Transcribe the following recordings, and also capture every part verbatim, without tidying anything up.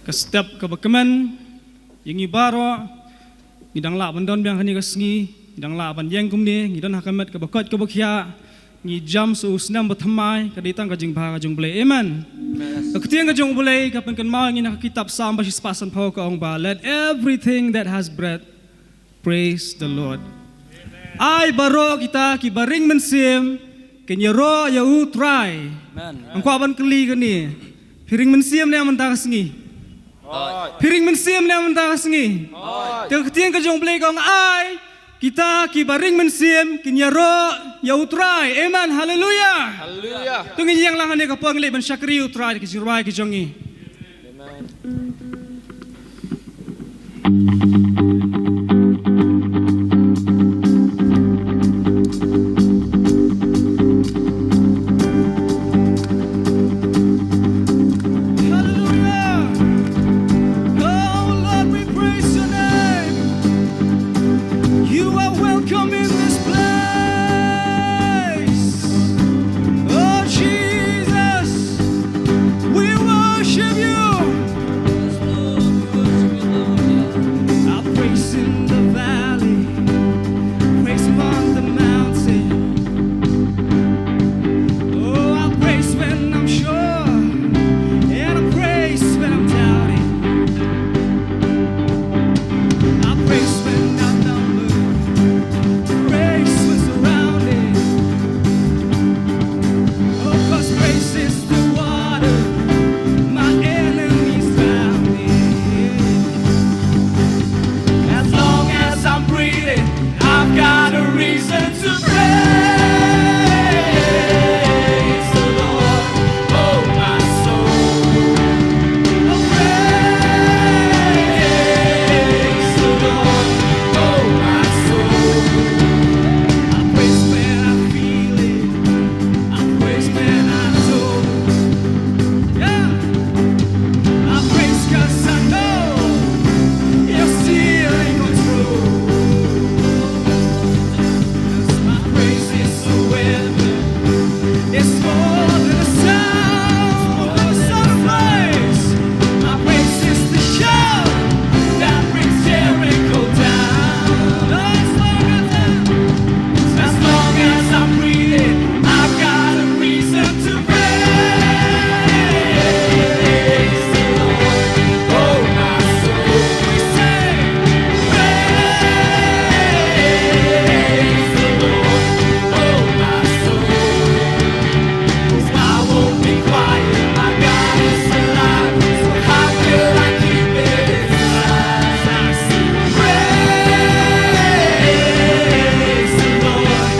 Ka step kaba kmen ïa ngi baroh. Ngi dang lah ban don biang kane ka sngi, ngi dang lah ban ïeng kumne, ngi don ha ka met kaba koit kaba khiah. Ngi jam sa u snem ba thymmai, ka dei tang ka jingbha ka jong U Blei. Amen. Ka ktien ka jong U Blei ka pynkynmaw ïa ngi na ka kitab Salm ba shispah sanphew, ka ong ba, "Let everything that has breath praise the Lord." Ai baroh kita kiba ring mynsiem kin ïaroh ïa U Trai. Amen. Nga kwah ban kylli kane, phi ring mynsiem ne mynta ka sngi? Phi ring mynsiem ne mynta ka sngi? Te ka ktien ka jong U Blei ka ong, ai kita kiba ring mynsiem kin ïaroh ïa U Trai. Amen. Haleluya. Haleluya. To ngin ïeng lang hangne ka por, ngin leit ban shakri U Trai da ki jingrwai ki jong ngi. Amen. Hallelujah. Oh Lord, we praise your name. You are welcome in this place. Oh Jesus, we worship you. I praise in the valley, praise upon the mountain. Oh, I praise when I'm sure, and I praise when I'm doubting. I praise when outnumbered, praise when surrounded. Oh, 'cause praise is the water my enemies drowning. As long as I'm breathing, I've got a reason to praise the Lord. Oh, my soul, praise the Lord. Oh, my soul, I praise when I feel it. I praise when I don't. Yeah. I praise 'cause I know you're still in control. 'Cause my praise is a weapon. It's more than a sound. It's a praise. My praise is the shout that brings Jericho down. As long as I'm breathing, I've got a reason to praise the Lord. Oh, my soul, we say, praise the Lord. Oh, my soul, 'cause I won't be quiet. My God is alive. So how could I keep it inside? I sing praise the Lord.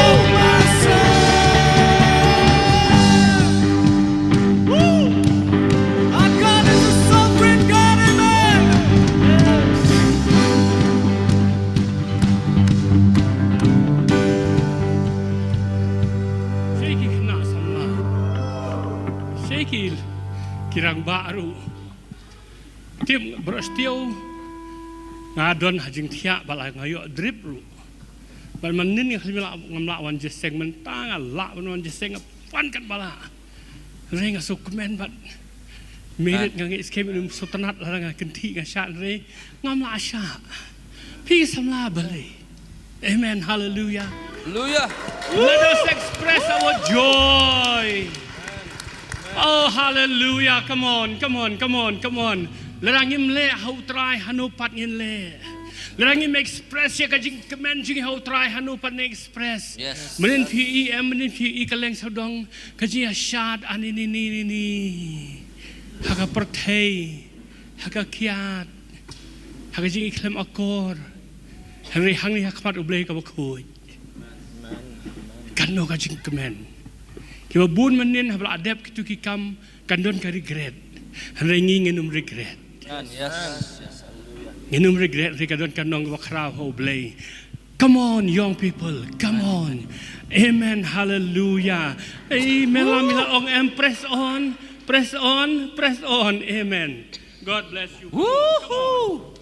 Oh, my soul. Woo! Our God is a sovereign God, amen. Shei ki khynnah samla. Shei ki, ki rangbah ruh. Tip baroh shi taïew nga don ha jingthiah ba la nga ïoh drip ruh. Bad mynnin nga khlem lah, ngam lah wan jingïaseng, mynta nga lah ban wan jingïaseng, nga pan katba lah. Hynrei nga sngewkmen bad Merit, nga ngeit skhem ïa u sngewtynnat lada nga kynthih nga shah, hynrei ngam lah shah. Phi samla balei? Amen. Hallelujah. Hallelujah. Let us express our joy. Oh, hallelujah. Come on, come on, come on, come on. Lada ngim leh ha U Trai, hano pat ngin leh? Lada ngim express ïa ka jingkmen jong ngi ha U Trai, hano pat ngin express? Yes. Mynnin phi ïohi, em, mynnin phi ïohi ka leng sawdong, ka jingïashad, ani ni ni ni ni. Ha ka pyrthei, ha ka kiad, ha ka jingïakhlem akor. Hynrei hangne ha khmat U Blei kaba khuid, kan don ka jingkmen. Kiba bun mynnin haba la dep kito ki kam, kan don ka regret. Hynrei ngi ngin ym regret. Amen. Yes. Ngin ym regret, hynrei ka don ka nong kaba khraw ha U Blei. Come on, young people. Come on. Amen. Hallelujah. Amen. La mi la ong em, press on. Press on. Press on. Amen. God bless you. Woohoo!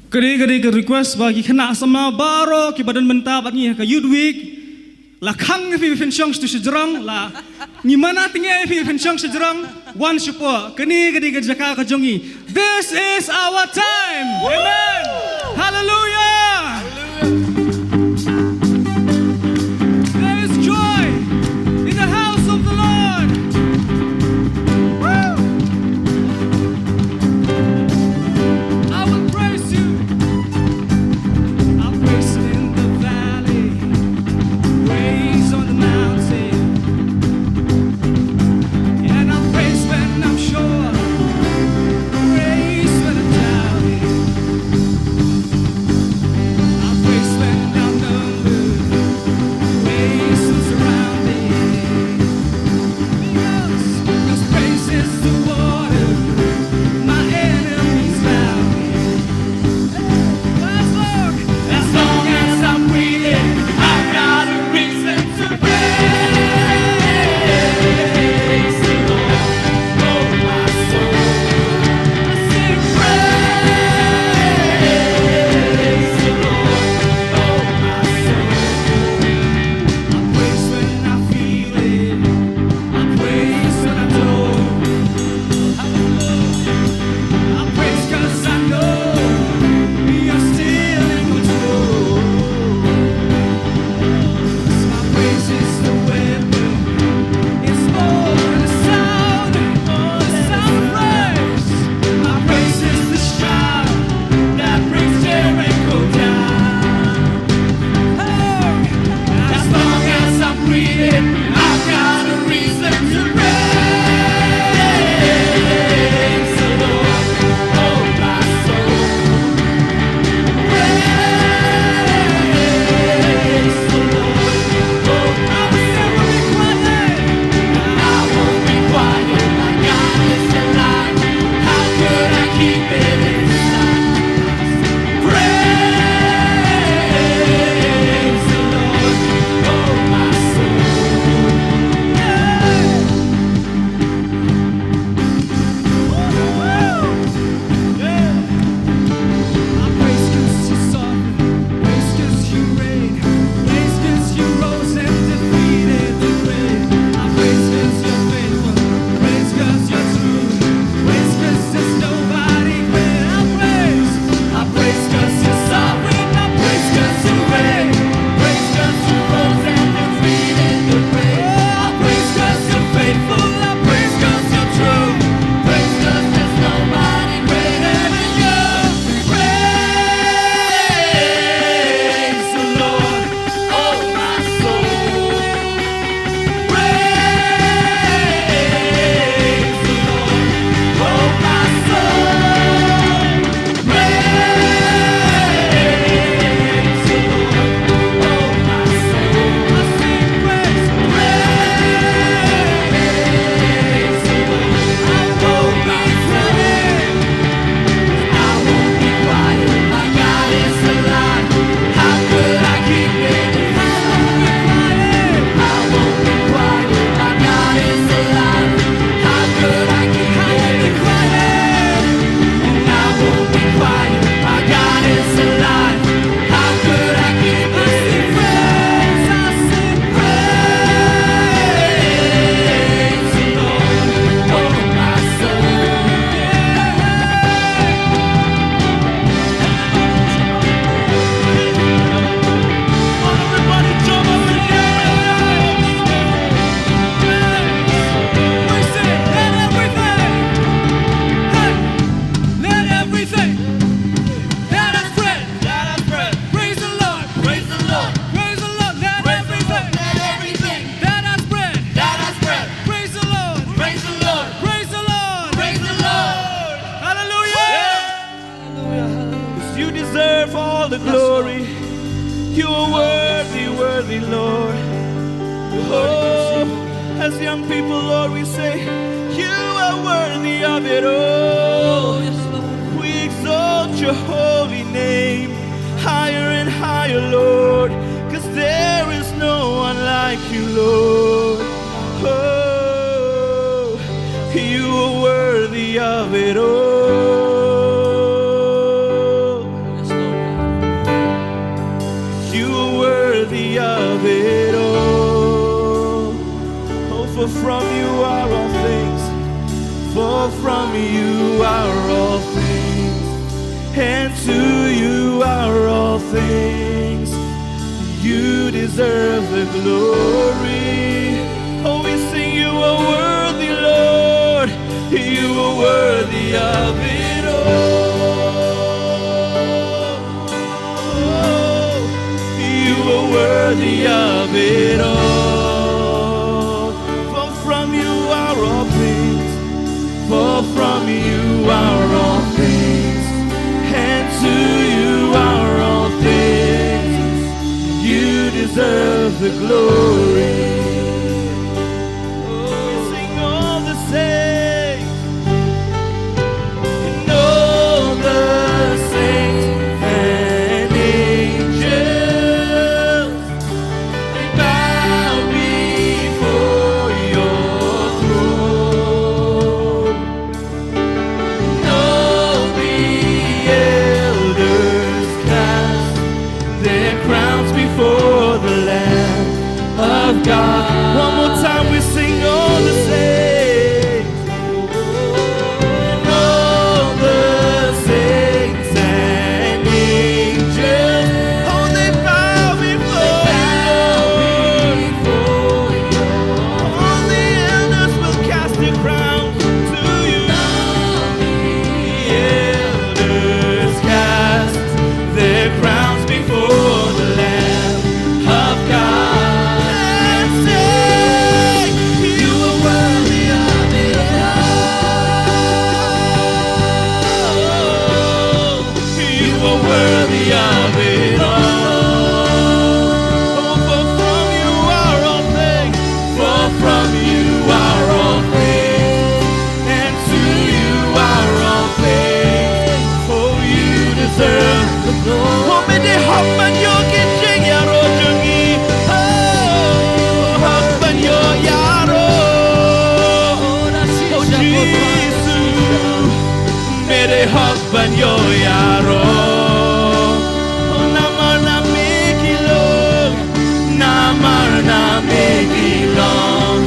Ka dei, ka dei ka request ba ki khynnah samla baroh kiba don bynta bad ngi ha ka Youth Week. La khang ïa phi phin shong shatu shajrong, la ngi mana tyngia ïa phi phin shong shajrong, wan shapoh. Kane ka dei ka jaka ka jong ngi. This is our time. Amen. Hallelujah. There is joy in the house of the Lord. Woo! I will praise you. I'll praise you in the valley, praise on the mountain, and I'll praise when I'm sure, praise when I'm doubting. I'll praise when I'm numbered, praise when surrounded. Because, because praise is the water my enemies drown in. Yes, Lord. As long as I'm breathing, I've got a reason to praise the Lord. Oh, my soul, I sing praise the Lord. Oh, my soul, I praise when I feel it. I praise when I don't. I praise 'cause I know you're still in control. 'Cause my praise is the weapon. It's more than a sound, a sound of praise. My praise is the shout that brings Jericho down. Hey, as long as I'm breathing, I've got a reason to praise the Lord. Oh, my soul, praise the Lord. Oh, I will never be quiet. I won't be quiet. My God is alive. How could I keep it inside? Praise the Lord, oh my soul. Yeah. Yeah. I praise 'cause you sovereign. Praise 'cause you reign. Praise 'cause you rose and defeated the grave. I praise 'cause you're faithful. Praise 'cause you're true. Praise 'cause there's nobody greater. I praise. I praise 'cause you're sovereign. I praise 'cause you reign. Praise 'cause you rose and defeated the grave. I praise 'cause you're faithful. I praise 'cause you're true. Praise 'cause there's nobody greater than you. Praise the Lord, oh my soul. Praise the Lord, oh my soul. Praise the Lord, oh my soul. I sing praise, praise the Lord, oh my soul. I won't be quiet. My God is alive. How could I keep it? I won't be quiet. I won't be quiet. My God is alive. How could I keep it? I won't be quiet. And I won't be quiet. My God is alive. How could I keep it? I sing praise. I sing praise. Let everything that has breath, that has breath, praise the Lord. Praise the Lord. Praise the Lord. Let everything, let everything that has breath, that has breath, praise the Lord. Praise the Lord. Praise the Lord. Praise the Lord. Hallelujah. Yeah. Hallelujah. Hallelujah. 'Cause you deserve all the glory. You are worthy, worthy, Lord. Oh, as young people, Lord, we say, you are worthy of it all. We exalt your holy name higher and higher, Lord, 'cause there is no one like you, Lord. Oh, you are worthy of it all. You are worthy of it all. From you are all things, for from you are all things, and to you are all things. You deserve the glory. Oh, we sing, you are worthy, Lord. You are worthy of it all. You are worthy of it all. For from you are all things. For from you are all things. And to you are all things. You deserve the glory. Oh, we sing all the saints. And all the saints and angels, they bow before your throne. And all the elders cast their crowns before the Lamb of God. One more time, we sing all the saints. And all the saints and angels, oh, they bow before you, Lord. All the elders will cast their crowns to you. The elders cast their crowns before the Lamb of God and say, you are worthy of it all. You are worthy of it all. Oh, for from you are all things, for from you are all things, and to you are all things. Oh, you deserve the glory. Oh, me dei hok ban ïoh ki jingïaroh jong ngi. Oh, hok ban ïoh ïaroh. Oh, Jisu. Me dei hok ban ïoh ïaroh. Oh, namar na me ki long, namar na me ki long,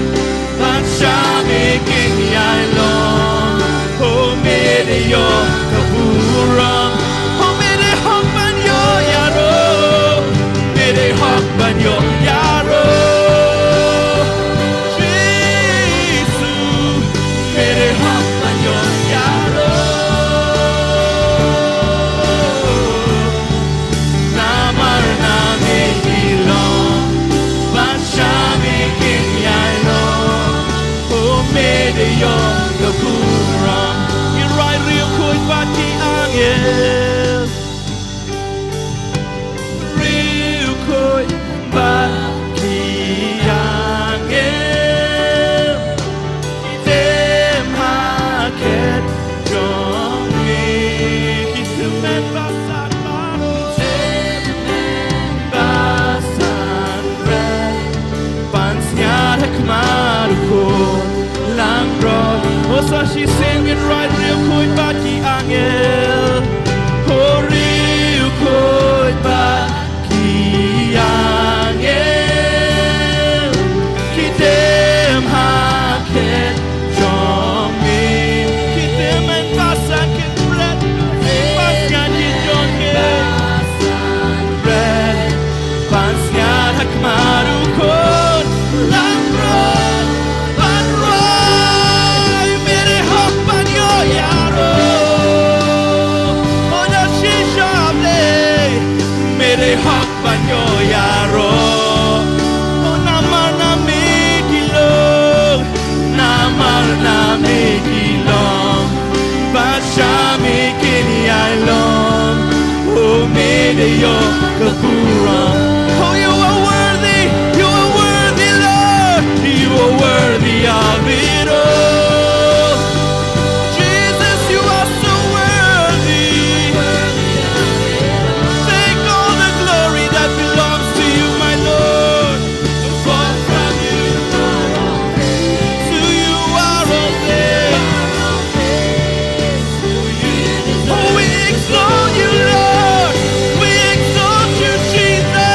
ban sha me kin ïai long. Oh, me dei ïoh ka burom. Oh, me dei hok ban ïoh ïaroh. Me dei hok ban ïoh ïaroh. Jisu, me dei hok ban ïoh ïaroh. Namar na me ki long, ban sha me kin ïai long. Oh, me dei ïoh ka burom. Ngin rai riewkhuid bad ki angel. Riewkhuid bad ki angel, ki dem ha khet jong me. Ki tymmen basan marwei, ki tymmen basan red, ban sngap ha khmat u Khun langbrot. Oh, sa shisien ngin rai riewkhuid bad ki angel. Oh, riewkhuid bad ki angel, ki dem ha khet jong me. Ki tymmen basan khet bret, basan khet jong me. Bret, ban sngap ha khmat u Khun langbrot, ban rai, me dei hok ban ïoh ïaroh. Oh, da shisha me, me dei hok ban ïoh ïaroh. Oh, namar na me ki long, namar na me ki long, ban sha me kin ïai long. Oh, me dei ïoh ka burom. Oh, you are worthy, you are worthy, Lord. You are worthy of it all. Jesus, you are so worthy. Take all the glory that belongs to you, my Lord. For from you are all things. To you are all things. Oh, we exalt you, Lord. We exalt you, Jesus.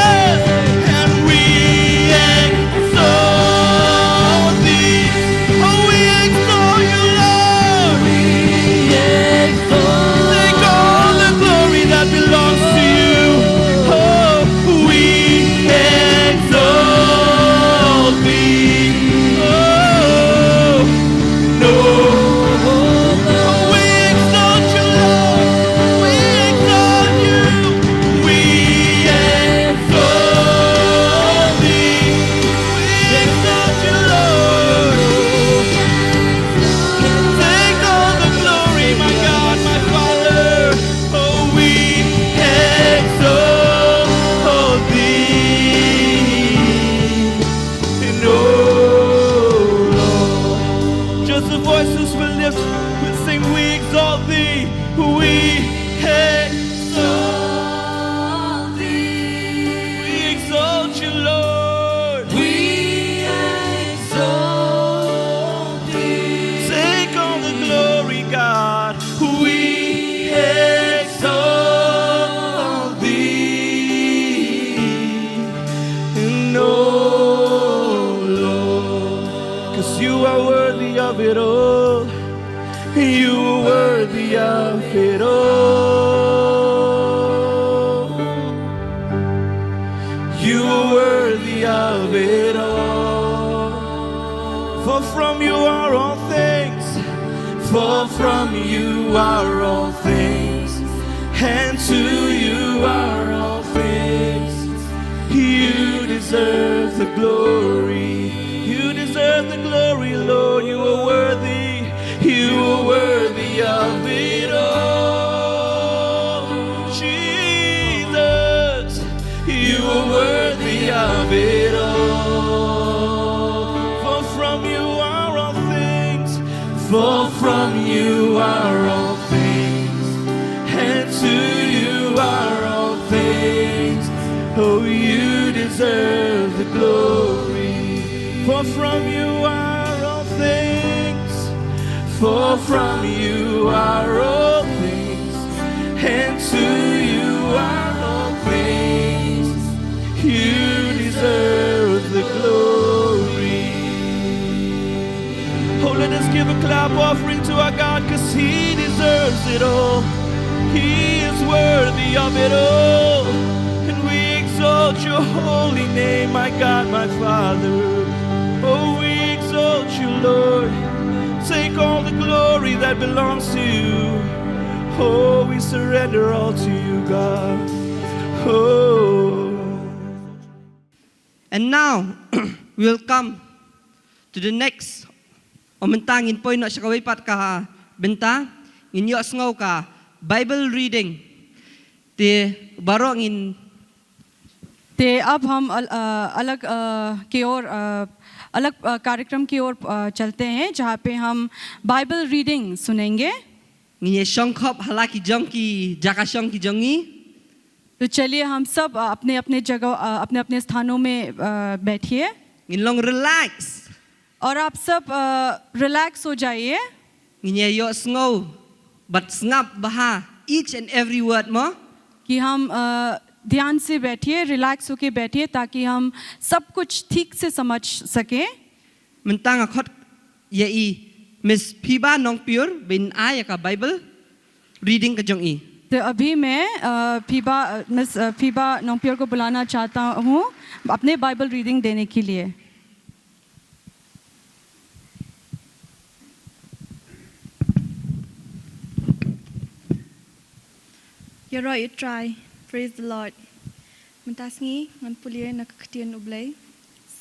The voices will lift, we'll sing, we exalt thee, we exalt thee. We exalt you, Lord. We exalt thee. Take all the glory, God. We exalt thee. And oh Lord, 'cause you are worthy of it all. You are worthy of it all. You are worthy of it all. For from you are all things. For from you are all things. And to you are all things. You deserve the glory. You deserve the glory, Lord. You are worthy. You are worthy of it all. Jesus, you are worthy of it all. For from you are all things. For from you are all things. And to you are all things. Oh, you deserve the glory. For from you are all things. For from you are all things. And to you are all things. You deserve the glory. Oh, let us give a clap offering to our God, 'cause he deserves it all. He is worthy of it all. And we exalt your holy name, my God, my Father. Oh, we exalt you, Lord. Take all the glory that belongs to you. Oh, we surrender all to you, God. Oh. And now, we will come to the next. Ym mynta ngin poi noh sha kawei pat ka bynta, ngin ïohsngew ka Bible reading. Te baroh ngin ते अब हम अल-, अ, अलग, अ, की ओर, अ, अलग, अ, कार्यक्रम की ओर, अ, चलते हैं, जहाँ पे हम बाइबल रीडिंग सुनेंगे। Ngin ïa shong khop ha la ki jong ki jaka shong ki jong ngi. तो चलिए हम सब, अ, अपने-अपने जगह, अ, अपने-अपने स्थानों में, अ, बैठिए। Ngin long relax. और आप सब, अ, रिलैक्स हो जाइए। Ngin ïa ïohsngew bad sngap bha each and every word mo. कि हम, अ, ध्यान से बैठिए, रिलैक्स होके बैठिए, ताकि हम सब कुछ ठीक से समझ सकें। Mynta nga khot ïa i Miss Phiba Nongpyiur ban ai ïa ka Bible reading ka jong i. तो अभी मैं, अ, फीबा, अ, मिस, अ, फीबा नोंगप्योर को बुलाना चाहता हूँ अपने बाइबल रीडिंग देने के लिए। Ïaroh ïa U Trai. Praise the Lord. Mynta sngi ngan pule na ka ktien U Blei.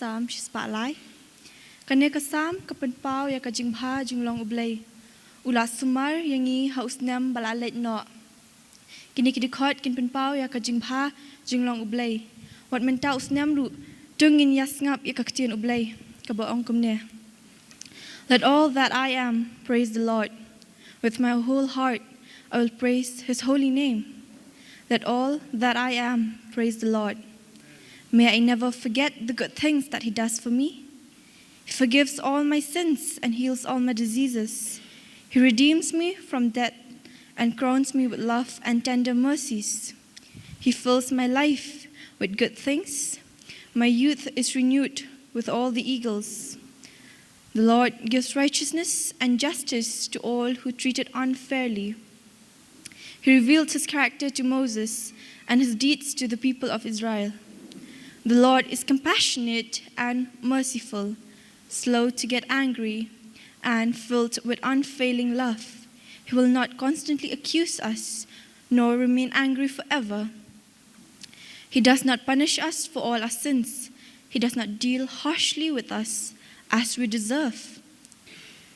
Salm shispah lai. Kane ka Salm ka pynpaw ïa ka jingbha jinglong U Blei. U la sumar ïa ngi ha u snem ba la leit noh. Kine ki dkhot kin pynpaw ïa ka jingbha jinglong U Blei. Wat mynta u snem ruh, to ngin ïa sngap ïa ka ktien U Blei kaba ong kumne. Let all that I am praise the Lord. With my whole heart, I will praise his holy name. Let all that I am praise the Lord. May I never forget the good things that he does for me. He forgives all my sins and heals all my diseases. He redeems me from death and crowns me with love and tender mercies. He fills my life with good things. My youth is renewed with all the eagles. The Lord gives righteousness and justice to all who treat it unfairly. He reveals his character to Moses and his deeds to the people of Israel. The Lord is compassionate and merciful, slow to get angry, and filled with unfailing love. He will not constantly accuse us, nor remain angry forever. He does not punish us for all our sins. He does not deal harshly with us as we deserve.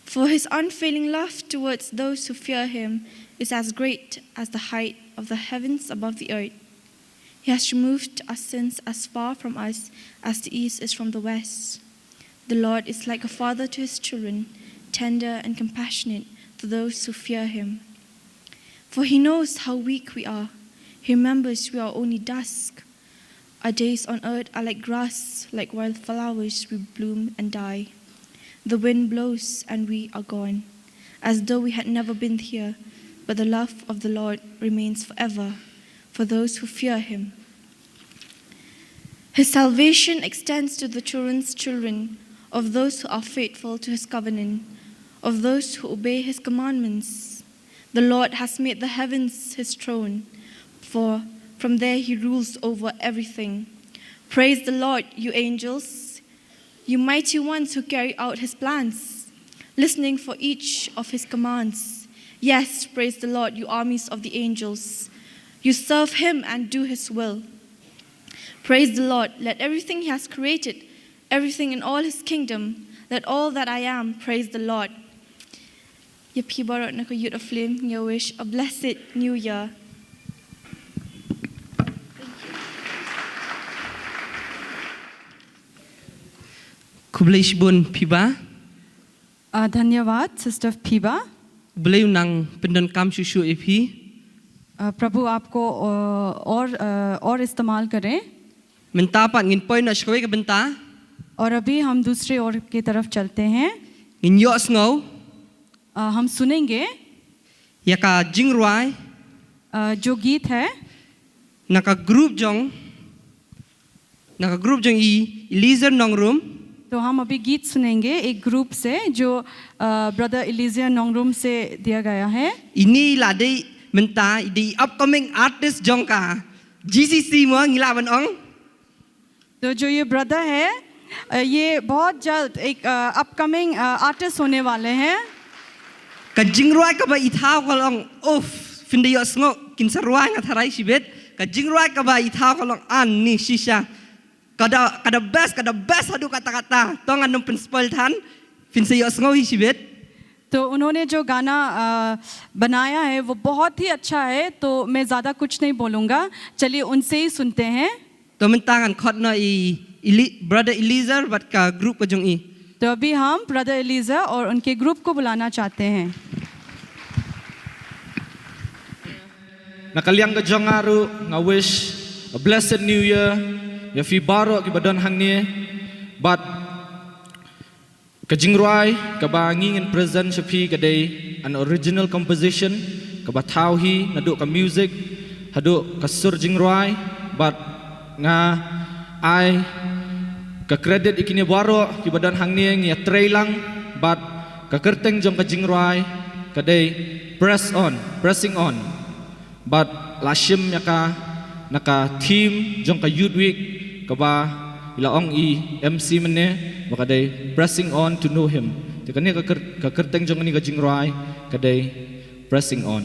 For his unfailing love towards those who fear him is as great as the height of the heavens above the earth. He has removed our sins as far from us as the east is from the west. The Lord is like a father to his children. tender and compassionate to those who fear him. For he knows how weak we are. He remembers we are only dust. Our days on earth are like grass, like wild flowers, we bloom and die. The wind blows and we are gone, as though we had never been here. But the love of the Lord remains forever for those who fear him. His salvation extends to the children's children of those who are faithful to his covenant, of those who obey his commandments. The Lord has made the heavens his throne, for from there he rules over everything. Praise the Lord, you angels, you mighty ones who carry out his plans, listening for each of his commands. Yes, praise the Lord, you armies of the angels. You serve him and do his will. Praise the Lord, let everything he has created, everything in all his kingdom, let all that I am praise the Lord. Ïa phi baroh na ka Youth of Flame, nga wish a blessed new year. Khublei shibun Phiba. Uh, धन्यवाद सिस्टर फीबा। Khublei u nang pyndonkam shuh shuh ïa phi. Uh, प्रभु आपको uh, और uh, और इस्तेमाल करें। Mynta pat ngin poi noh sha kawei ka bynta. और अभी हम दूसरी ओर की तरफ चलते हैं। Ngin ïohsngew uh, हम सुनेंगे ïa ka jingrwai uh, जो गीत है na ka group jong na ka group jong i Eliezer Nongrum. तो हम अभी गीत सुनेंगे एक ग्रुप से जो ब्रदर इलीजिया नोंगरूम से दिया गया है। Ini la dei mynta i dei upcoming artist jong ka G C C mo ngi lah ban ong. तो जो ये ब्रदर है अ, ये बहुत जल्द एक अपकमिंग आर्टिस्ट होने वाले हैं। Ka jingrwai kaba i thaw ka long, uff, phin da ïohsngew kin sa rwai, nga tharai shibit. Ka jingrwai kaba i thaw ka long Ani Shisha. Ka da, ka da best, ka da best haduh katta katta. To ngan ym pynspoil than, phin sa ïohsngew hi shibit. तो उन्होंने जो गाना अ, बनाया है वो बहुत ही अच्छा है, तो मैं ज़्यादा कुछ नहीं बोलूँगा। चलिए उनसे ही सुनते हैं। To mynta ngan khot noh i Eli, brother Eliezer bad ka group ka jong i. तो अभी हम ब्रदर इलीजा और उनके ग्रुप को बुलाना चाहते हैं। Na ka liang ka jong nga ruh nga wish a blessed new year ïa phi baroh kiba don hangne. Bad ka jingrwai kaba ngi ngin present sha phi ka dei an original composition kaba thaw hi naduh ka music haduh ka sur jingrwai. Bad nga ai ka credit ïa kine baroh kiba don hangne, ngi ïatrei lang. Bad ka kyrteng jong ka jingrwai ka dei Press On, Pressing On. Bad la shim ïa ka na ka theme jong ka Youth Week kaba i la ong i M C mynne, ba ka dei Pressing On to Know Him. Te kane ka kyr, ka kyrteng jong kane ka jingrwai ka dei Pressing On.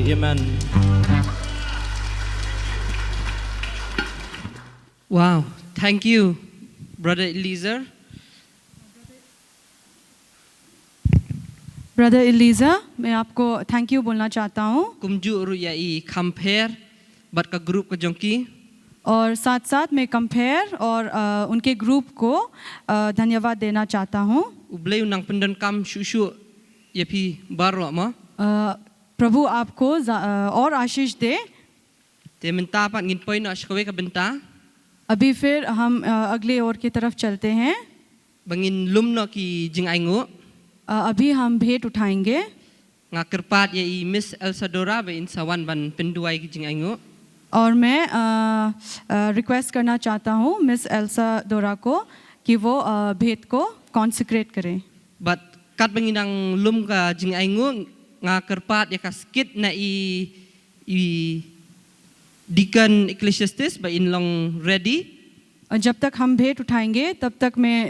Amen. Wow, thank you, Brother Eliezer. ब्रदर इलीजा, मैं आपको थैंक यू बोलना चाहता हूँ। Kumjuh ruh ïa i Khamphar bad ka group ka jong ki. और साथ साथ मैं कंफेयर और अ, उनके ग्रुप को अ, धन्यवाद देना चाहता हूँ। U Blei u nang pyndonkam shuh shuh ïa phi baroh mo. अ, प्रभु आपको जा- अ, और आशीष दे। Te mynta pat ngin poi noh sha kawei ka bynta. अभी फिर हम अ, अगले ओर की तरफ चलते हैं। Ba ngin lum noh ki jingainguh. अ, अभी हम भेंट उठाएंगे। Nga kyrpad ïa i Miss Elsadora ba in sa wan ban pynduwai ki jingainguh. और मैं रिक्वेस्ट करना चाहता हूँ मिस एल्सा डोरा को कि वो अ, भेंट को कॉन्सिक्रेट करें। Bad katba ngi nang lum ka jingainguh, nga kyrpad ïa ka skit na i, i Deacon Ecclesiastes ba in long ready. और जब तक हम भेंट उठाएंगे तब तक मैं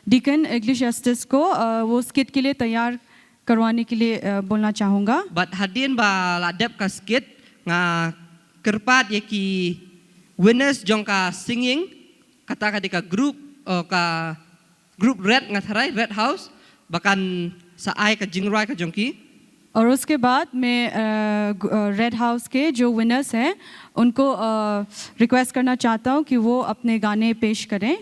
डीकन एग्लिशियास्टिस को अ, वो स्किट के लिए तैयार करवाने के लिए अ, बोलना चाहूँगा। Bad hadien ba la dep ka skit, nga kyrpad ïa ki winners jong ka singing, kata ka dei ka group, uh, ka group Red, nga tharai Red House, ba kan sa ai ka jingrwai ka jong ki. और उसके बाद मैं रेड हाउस के जो विनर्स हैं उनको रिक्वेस्ट करना चाहता हूँ कि वो अपने गाने पेश करें।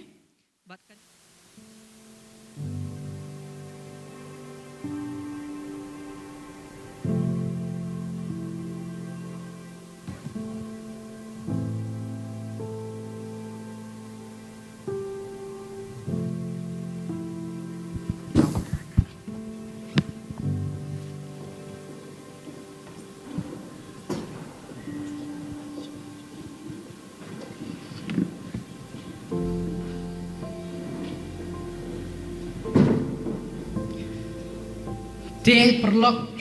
Te paralok,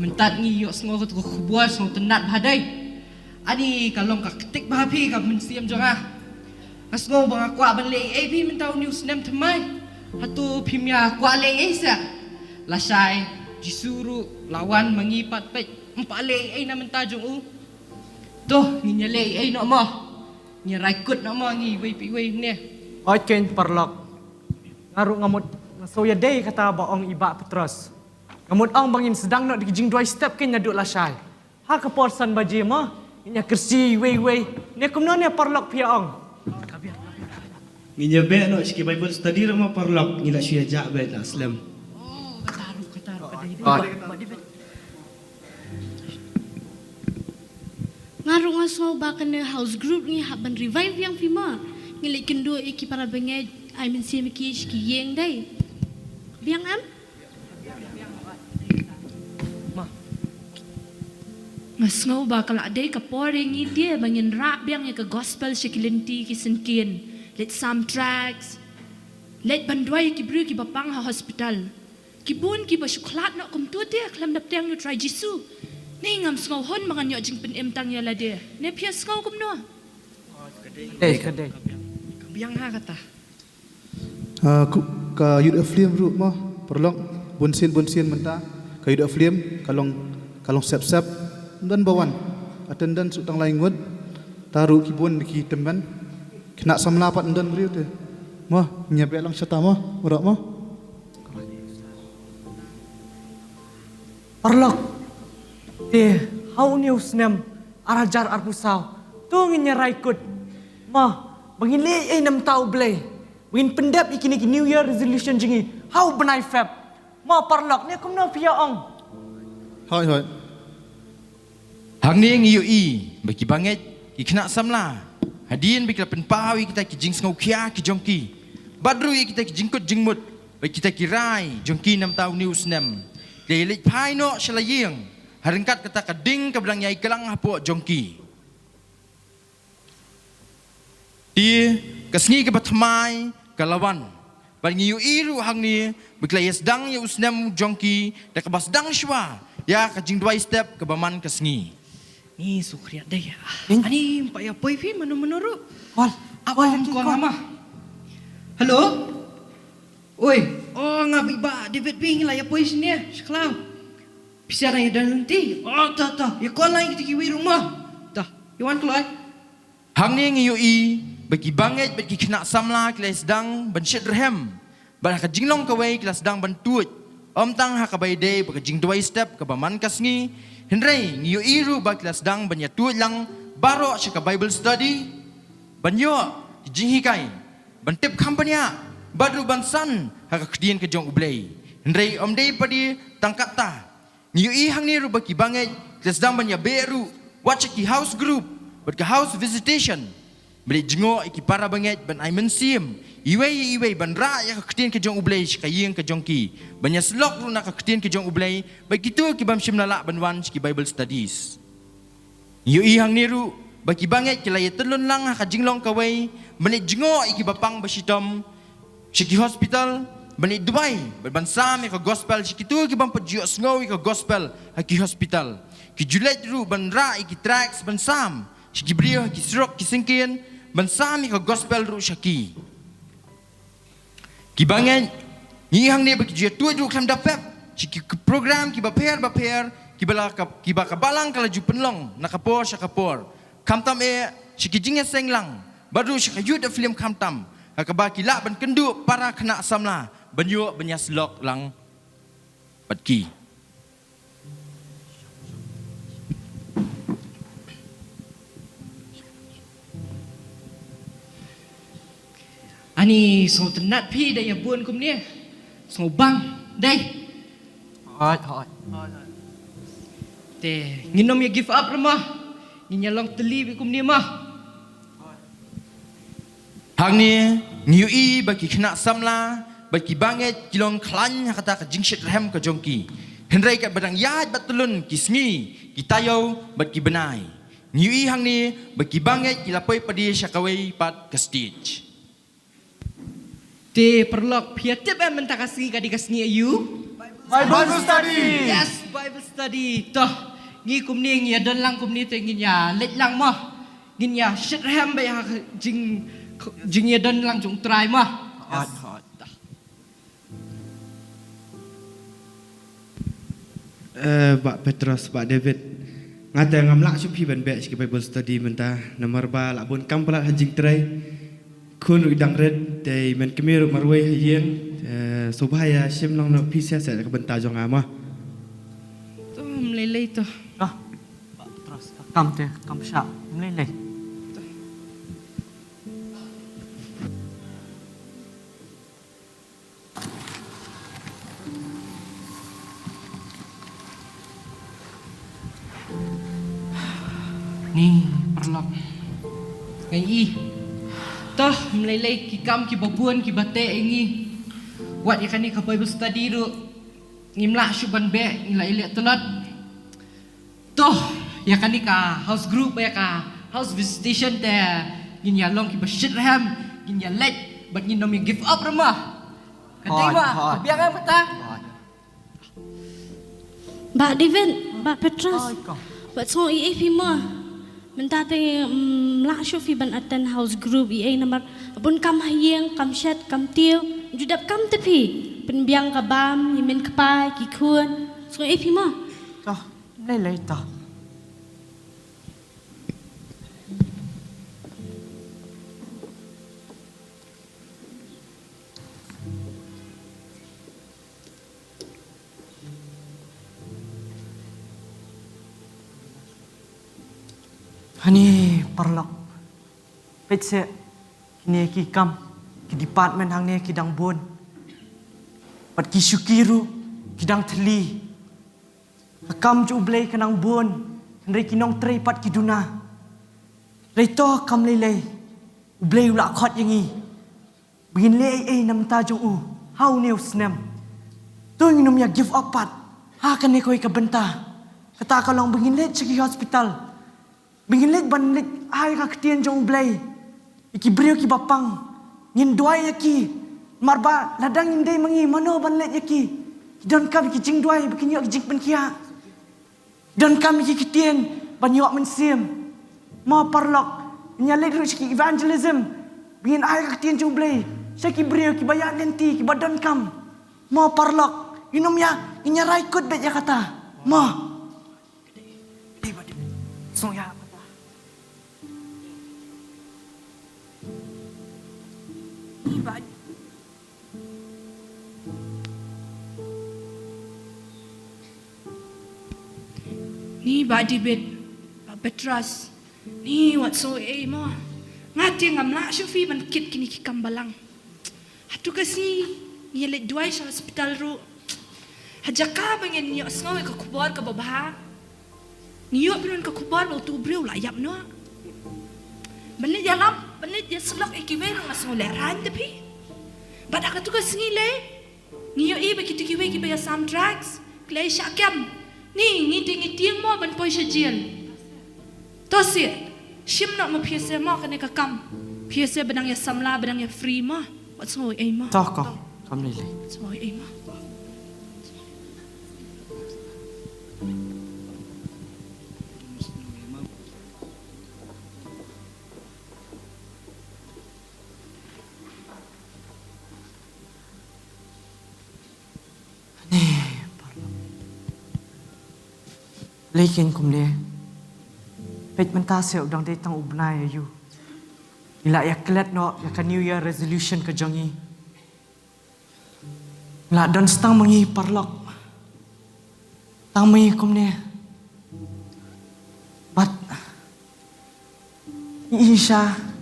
mynta ngi ïohsngew kata ka khubor sngewtynnat bha dei. Ani ka long ka ktik bha phi ka mynsiem jong nga. Nga sngew ba nga kwah ban leh ei ei phi mynta une u snem thymmai. Hato phim ïa kwah leh ei ei seh? Lashai Jisu ruh la wan ma ngi pat peit, ym pat leh ei ei na mynta jong u. To ngin ïa leh ei ei noh mo. Ngi rai kut noh mo ngi iwei pa iwei ne. Oi ken paralok. Nga ruh nga mut nga sngew ïadei kata ba ong i Bah Petros. Nga mut ong ba ngin sdang noh da ki jingduwai step ken naduh lashai. Ha ka por san baje mo ngin ïa kyrsiew iwei iwei. Ne kumno ne paralok phi ïa ong? Ngin ïa beh noh sha ki Bible study ruh mo paralok, ngi la shu ïa jah beit la slem. Nga ruh nga sngew ba kane house group ngi hap ban revive biang phi mo. Ngi leit kynduh ïa ki para bangeit, ai mynsiem ïa ki sha ki ïing dei. Biang em? Nga sngew ba ka la dei ka por ïa ngi te ba ngin rah biang ïa ka gospel sha ki lynti ki syngkien. Leit sam tracts. Leit ban duwai ïa ki briew kiba pang ha hospital. Ki bun kiba shu khlad noh kumto te khlem da pdiang ïa u Trai Jisu. Ni ngam sngew hun ba ngan ïoh jingpynim tang ïa lade. Ne phi ïa sngew kumno? Dei ka dei. Ka biang ha kata. Ah, ku- ka Youth Aflame ruh mo paralok, bunsien bunsien mynta ka Youth Aflame ka long, ka long sep sep. Ym don ba wan. Attendance ruh tang lai ngut. Ta ruh ki bun ki tymmen. Khynnah samla pat ym don briew te. Mo ngi ïa beh lang shata mo, baroh mo. Paralok, te ha une u snem ar hajar arphew saw to ngin ïa rai kut mo ba ngin leh ei ei na bynta U Blei, ba ngin pyndep ïa kine ki New Year resolution jong ngi ha u bnai Feb. Mo paralok, ne kumno phi ïa ong? Hooid hooid. Hangne ngi ïohi ba ki bangeit, ki khynnah samla, hadien ba ki la pynpaw ïa kita ki jingsngewkhia ki jong ki bad ruh ïa kita ki jingkut jingmut bad kita ki rai jong ki na bynta une u snem, ki la ïaleit phai noh sha la ïing ha ryngkat kata ka ding kaba dang ïai klang hapoh jong ki. Te ka sngi kaba thymmai ka la wan. Bad ngi ïohi ruh hangne ba ki la ïa sdang ïa u snem jong ki da kaba sdang shuwa ïa ka jingduwai step kaba man ka sngi. Ni sukhriat dei ïa. Ani ym pat ïa poi phi mano mano ruh. Wal. Apa ym kong ama. Hello. Oi. Oh nga bit ba David phi ngi la ïa poi shane. Shklam. Pisa na ïa don lynti. Oh, to, to. Ïa call lang ïa kita kiwei ruh mo. To, ïa wan kloi. Hangne ngi ïohi ba ki bangeit bad ki khynnah samla ki la sdang ban shit rhem. Bad ha ka jinglong kawei ki la sdang ban tuid. Ym tang ha kaba ïadei bad ka jingduwai step kaba man ka sngi. Hynrei ngi ïohi ruh ba ki la sdang ban ïa tuid lang baroh sha ka Bible study. Ban ïoh ki jinghikai. Ban tip kham bniah. Bad ruh ban san ha ka ktien ka jong U Blei. Hynrei ym dei pat tang katta. Ngi ïohi hangne ruh ba ki bangeit ki la sdang ban ïa beh ruh wat sha ki house group bad ka house visitation. Ban leit jngoh ïa ki para bangeit ban ai mynsiem iwei ïa iwei ban rah ïa ka ktien ka jong U Blei sha ka ïing ka jong ki. Ban ïa slok ruh na ka ktien ka jong U Blei bad kito ki bym shym la lah ban wan sha ki Bible studies. Ngi ïohi hangne ruh ba ki bangeit ki la ïa tyllun lang ha ka jinglong kawei ban leit jngoh ïa ki bapang bashitom sha ki hospital ban leit duwai bad ban sam ïa ka gospel sha kito ki bym pat ju ïohsngew ïa ka gospel ha ki hospital. Ki ju leit ruh ban rah ïa ki tracts ban sam sha ki briew ha ki surok ki syngkien ban sam ïa ka gospel ruh sha ki. Ki bangeit, ngi ïohi hangne ba ki ju ïa tuid ruh khlem da pep sha ki program kiba pher bapher kiba la ka, kiba ka balang ka la ju pynlong na ka por sha ka por. Khamtam eh sha ki jingïaseng lang bad ruh sha ka Youth Film khamtam ha kaba ki lah ban kynduh para khynnah samla ban ïoh ban ïa slok lang bad ki. Ani sngewtynnat phi da ïa bun kumne. Sngewbang dei. Hooid, hooid. Te ngin ym ïa give up re mo. Ngin ïa long tylli bad kumne mo. Hangne ngi ïohi ba ki khynnah samla bad ki bangeit ki long khlaiñ ha kata ka jingshit rhem ka jong ki. Hynrei katba dang ïaid bad tyllun ki sngi, ki taïew bad ki bnai, ngi ïohi hangne ba ki bangeit ki la poi pat sha kawei pat ka stage. Te paralok, phi ïa tip em mynta ka sngi ka dei ka sngi aïu? Bible study. Yes, Bible study. To, ngi kumne ngi ïa don lang kumne te ngin ïa leit lang mo. Ngin ïa shit rhem bad ïa ka jing, jingïadon lang jong U Trai mo. Hooid, hooid. Eh, Bah Petros, Bah David. Nga te ngam lah shuh phi ban beh sha ki Bible study mynta namar ba la bun kam palat ha jingtrei. Khun ruh i dang rit, te i mei kmie ruh marwei ha ïing. Eh, sngewbha ïa shim lang noh phi sha sha ka bynta jong nga mo. To, ym lei lei to. Ah, Bah Petros, kam te, kam shah, ym lei lei. Ni paralok. Ngi i. To, ym lei lei ki kam kiba bun kiba teh ïa ngi. Wat ïa kane ka Bible study ruh ngim lah shuh ban beh, ngi la ïaleh tlot. To, ïa kane ka house group, ïa ka house visitation te ngin ïa long kiba shit rhem, ngin ïa leit bad ngin ym ïa give up re mo. Ka dei mo, ka biang em kata. Bah David, Bah Petros. Wat sngew ei ei phi mo. Mynta te, mm, lah shuh phi ban attend house group ei ei namar bun kam ha ïing, kam shet, kam tiew. Ju dap kam te phi. Pynbiang ka bam, ïa mei kpa, ki khun. Sngew ei ei phi mo. Lei lei ta. Hani paralok. Peit se, kine ki kam, ki department hangne ki dang bun. Bad ki shuki ruh, ki dang thylli. Ka kam jong U Blei ka nang bun, hynrei ki nongtrei pat ki duna. Hynrei to kam lei lei, U Blei u la khot ïa ngi ba ngin leh ei ei na bynta jong u ha une u snem. To ngin ym ïa give up pat ha kane kawei ka bynta. Kata ka long ba ngin leit sha ki hospital. Ba ngin leit ban leit ai ka ktien jong U Blei ïa ki briew kiba pang. Ngin duwai ïa ki. Namar ba lada ngim dei ma ngi, mano ban leit ïa ki? Ki donkam ïa ki jingduwai ba kin ïoh ki jingpynkhiah. Ki donkam ïa ki ktien ban ïoh mynsiem. Mo paralok, ngin ïa leit ruh sha ki evangelism ba ngin ai ka ktien jong U Blei sha ki briew kiba ïaid lynti, kiba donkam. Mo paralok, ngin ym ïa, ngin ïa rai kut beit ïa kata. Ma. Dei ba dei. Song ya kata. Ni ba. Ni Bah David, Bah Petros. Ni wat sngew ei mo. Nga te ngam lah shuh phi ban kit kine ki kam balang. Hato ka sngi ngi leit duwai sha hospital ruh. Ha jaka ba ngin ïohsngew ïa ka khubor kaba bha, ngi ïoh pynban ka khubor ba uto u briew u la ïap noh. Ban leit ïalap, ban leit ïasyllok ïa kiwei ruh nga sngew lehraiñ te phi. Bad ha kato ka sngi lei ngi ïohi ba kito kiwei kiba ïasam drugs ki la ïashah kem. Ni, ngi te ngi tieng mo ban poi sha jail. To seh, shim noh ma phi seh mo kane ka kam. Phi seh ba dang ïa samla, ba dang ïa free mo. Wat sngew ei mo. To ko, kam lei lei. Wat sngew ei mo. Lei kein kumne. Peit mynta seh u dang dei tang u bnai aïu. Ngi la ïa klet noh ïa ka New Year resolution ka jong ngi. Ngi la don tang ma ngi paralok. Tang ma ngi kumne. Bad ngi i sha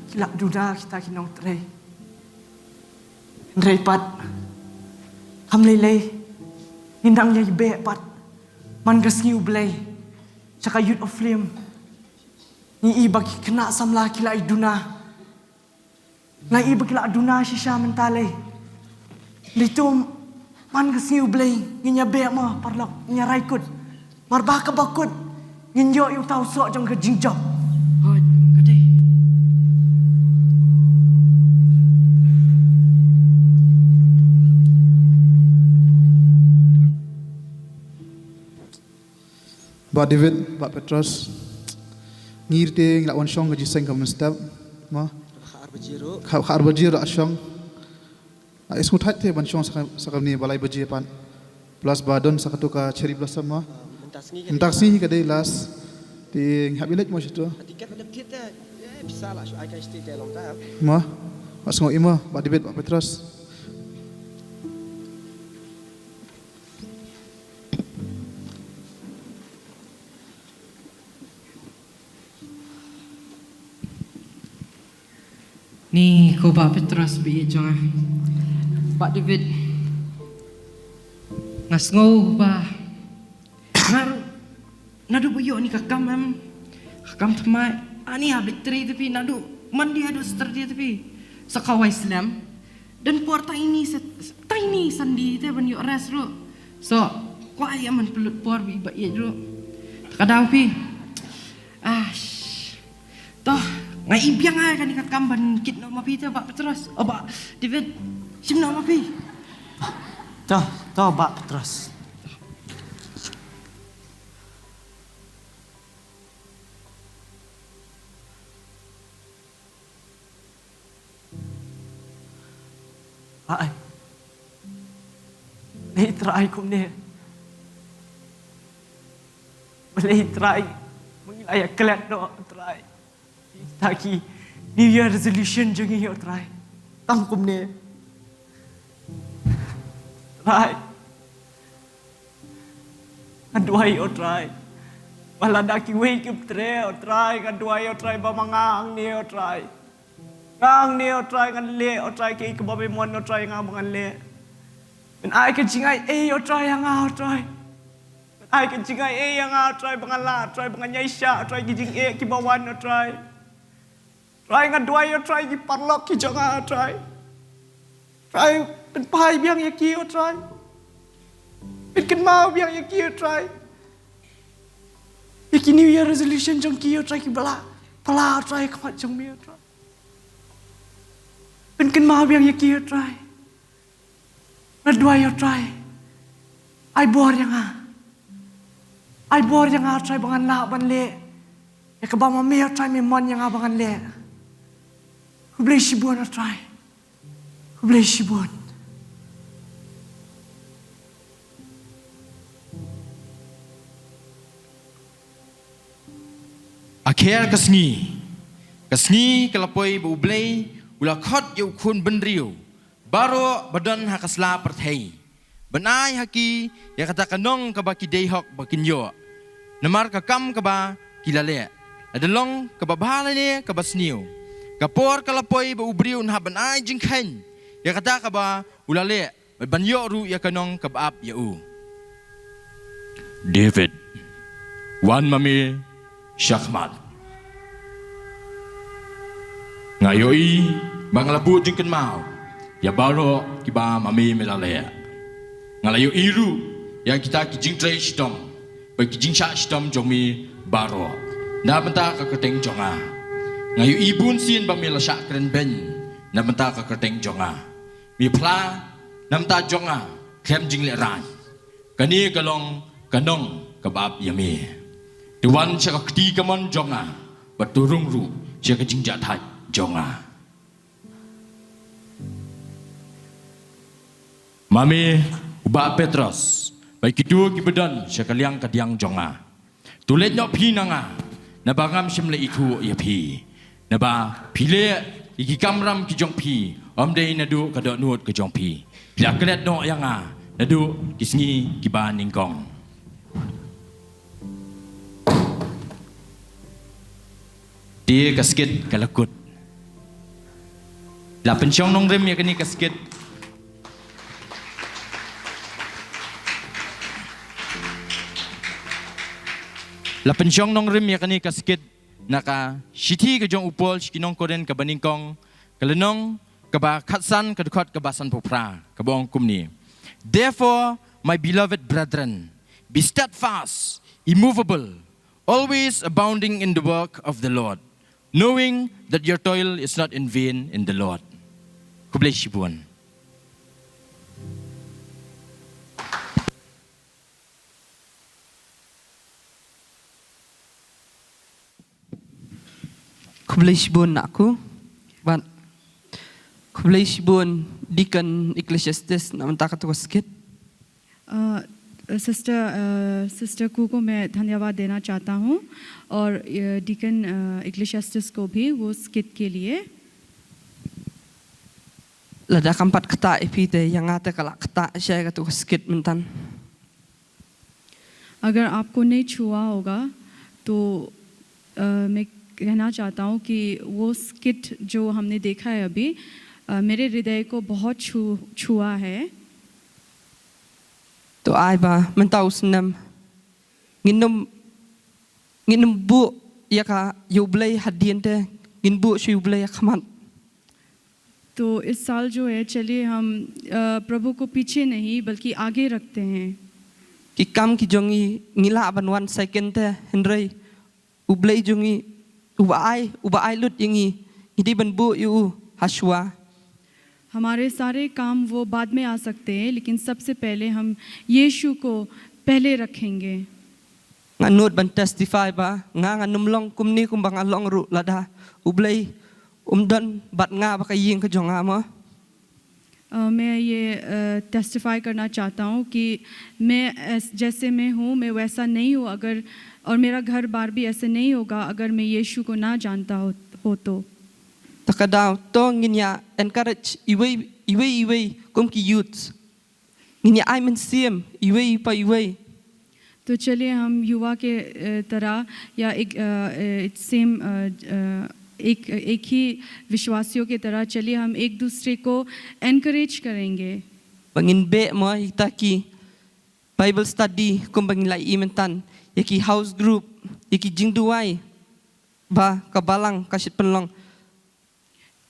ki la duna kita ki nongtrei. Hynrei pat kam lei lei ngin dang ïa beh pat man ka sngi U Blei sha ka Youth of Flame. Ngi i ba ki khynnah samla ki la i duna. Nga i ba ki la duna shisha mynta lei. Lei to man ka sngi U Blei ngin ïa beh mo paralok, ngin ïa rai kut. Mar ba kaba kut ngin ïoh ïa uta u soh jong ka jingjop. Hooid, ka dei. Bah David, Bah Petros. Ngi te ngi la wan shong ka jingïaseng ka mynstep. Ma. Kha ar baje ruh. Kha, kha ar baje ruh la shong. Nga i sngewthuh te ban shong sa ka, sa kane ba lai baje pat. Plus ba don sa kato ka cherry blossom ma. Mynta sngi ka dei last. Te ngi hap ïaleit mo shato. Tiket ba dep thied te. Eh, pisa la shu ai kai shiti te long ta. Ma. Wat sngew ei mo, Bah David, Bah Petros. Ni ko Bah Petros ba ïeit jong nga. Bah David. Nga sngew ba nga ruh naduh ba ïoh ni ka kam em. Ka kam thymmai ani ha blik trei te phi naduh mandi haduh star te phi. Sa kawei slem. Don por tang ine sa, tang ine Sunday te ban ïoh rest ruh. So kwah ïa man pynlut por ba i ba ïeit ruh. Te ka daw phi. Ah. To, nga i biang ai kane ka kam ban kit noh ma phi te Bah Petros. Oh, Bah David, shim noh ma phi. To, to Bah Petros. Ai. Balei Trai kumne? Balei Trai? Ma ngi la ïa klet noh Trai. Kita ki New Year resolution jong ngi oh Trai. Tang kumne. Trai. Nga duwai oh Trai. Ba lada kiwei kim treh oh Trai, nga duwai oh Trai ba ma nga hangne oh Trai. Nga hangne oh Trai ngan leh oh Trai kaei kaba me mon oh Trai nga ba ngan leh. Men ai ka jingai ei oh Trai ïa nga oh Trai. Men ai ka jingai ei ïa nga oh Trai ba ngan lah oh Trai ba ngan ïaishah oh Trai ki jingeh kiba wan oh Trai. Trai nga duwai oh Trai ki paralok ki jong nga oh Trai. Trai pynphai biang ïa ki oh Trai. Pynkynmaw biang ïa ki oh Trai. Ïa ki New Year resolution jong ki oh Trai kiba la pla oh Trai khmat jong me oh Trai. Pynkynmaw biang ïa ki oh Trai. Nga duwai oh Trai. Ai bor ïa nga. Ai bor ïa nga oh Trai ba ngan lah ban leh ïa kaba ma me oh Trai me mon ïa nga ba ngan leh. Khublei shibun oh Trai. Khublei shibun. Akher ka sngi, ka sngi ka la poi ba U Blei u la khot ïa u khun bynriew baroh ba don ha ka sla pyrthei, ban ai ha ki ïa kata ka nong kaba ki dei hok ba kin ïoh, namar ka kam kaba ki la leh. Lada long kaba bha lane kaba sniew, ka por ka la poi ba u briew un hap ban ai jingkheiñ ïa kata kaba u la leh, bad ban ïoh ruh ïa ka nong kaba ap ïa u. David, wan ma me shakhmat. Nga ïohi ba nga la buh jingkynmaw ïa baroh kiba ma me me la leh. Nga la ïohi ruh ïa kita ki jingtrei shitom bad ki jingshah shitom jong me baroh na bynta ka kyrteng jong nga. Nga ïohi bun sien ba me la shah kren beiñ na bynta ka kyrteng jong nga. Me phla na bynta jong nga khlem jinglehrain. Kane ka long ka nong kaba ap ïa me. Te wan sha ka kti kamon jong nga, bad to rung ruh sha ka jingjahthait jong nga. Ma me, u Bah Petros, bad kito kiba don sha ka liang ka diang jong nga, to leit noh phi na nga, naba ngam shym la ithuh ïa phi. Naba phi leh ïa ki kamram ki jong phi ym dei naduh ka dohnud ka jong phi. Phi la klet noh ïa nga naduh ki sngi kiba nyngkong. Te ka skit ka la kut. La pynshong nongrim ïa kane ka skit. La pynshong nongrim ïa kane ka skit na ka shithi ka jong u Paul sha ki nong Korinth kaba nyngkong, ka lynnong kaba khatsan, ka dkhot kaba sanphew phra, kaba ong kumne: Therefore, my beloved brethren, be steadfast, immovable, always abounding in the work of the Lord, knowing that your toil is not in vain in the Lord. Khublei shibun. Khublei shibun na ku. Bad khublei shibun Deacon Ecclesiastes na bynta katu ka skit. अ, सिस्टर, अ, सिस्टर कू को मैं धन्यवाद देना चाहता हूँ और, अ, डीकन, अ, इक्लेशियास्टिस को भी वो स्किट के लिए। Lada kam pat ktah ïa phi te ïa nga te ka la ktah shai katu ka skit myntan. अगर आपको नहीं छुआ होगा तो, अ, मैं कहना चाहता हूँ कि वो स्किट जो हमने देखा है अभी, अ, मेरे हृदय को बहुत छू-, छुआ है। To ai ba mynta u snem ngin ym, ngin ym buh ïa ka ïa U Blei hadien te, ngin buh sha U Blei ha khmat. तो इस साल जो है, चलिए हम, अ, प्रभु को पीछे नहीं, बल्कि आगे रखते हैं। Ki kam ki jong ngi ngi lah ban wan second te, hynrei U Blei jong ngi uba ai, uba ai lut ïa ngi, ngi dei ban buh ïa u ha shuwa. हमारे सारे काम वो बाद में आ सकते हैं, लेकिन सबसे पहले हम यीशु को पहले रखेंगे। Nga nud ban testify ba nga, ngan ym long kumne kumba nga long ruh lada U Blei um don bad nga bad ka ïing ka jong nga mo. अ, मैं ये, अ, टेस्टिफाई करना चाहता हूँ कि मैं ऐस-, जैसे मैं हूँ, मैं वैसा नहीं हूँ अगर, और मेरा घर बार भी ऐसे नहीं होगा अगर मैं यीशु को ना जानता हो, हो तो। Te ka daw to ngin ïa encourage iwei, iwei, iwei kum ki youths. Ngin ïa ai mynsiem iwei pa iwei. तो चलिए हम युवा के, अ, तरह या एक, अ, अ, सेम, अ, अ, एक, एक ही विश्वासियों की तरह चलिए हम एक दूसरे को एनकरेज करेंगे। Ba ngin beh mo ïa kita ki Bible study kumba ngi la ïohi myntan, ïa ki house group, ïa ki jingduwai ba ka balang ka shait pynlong.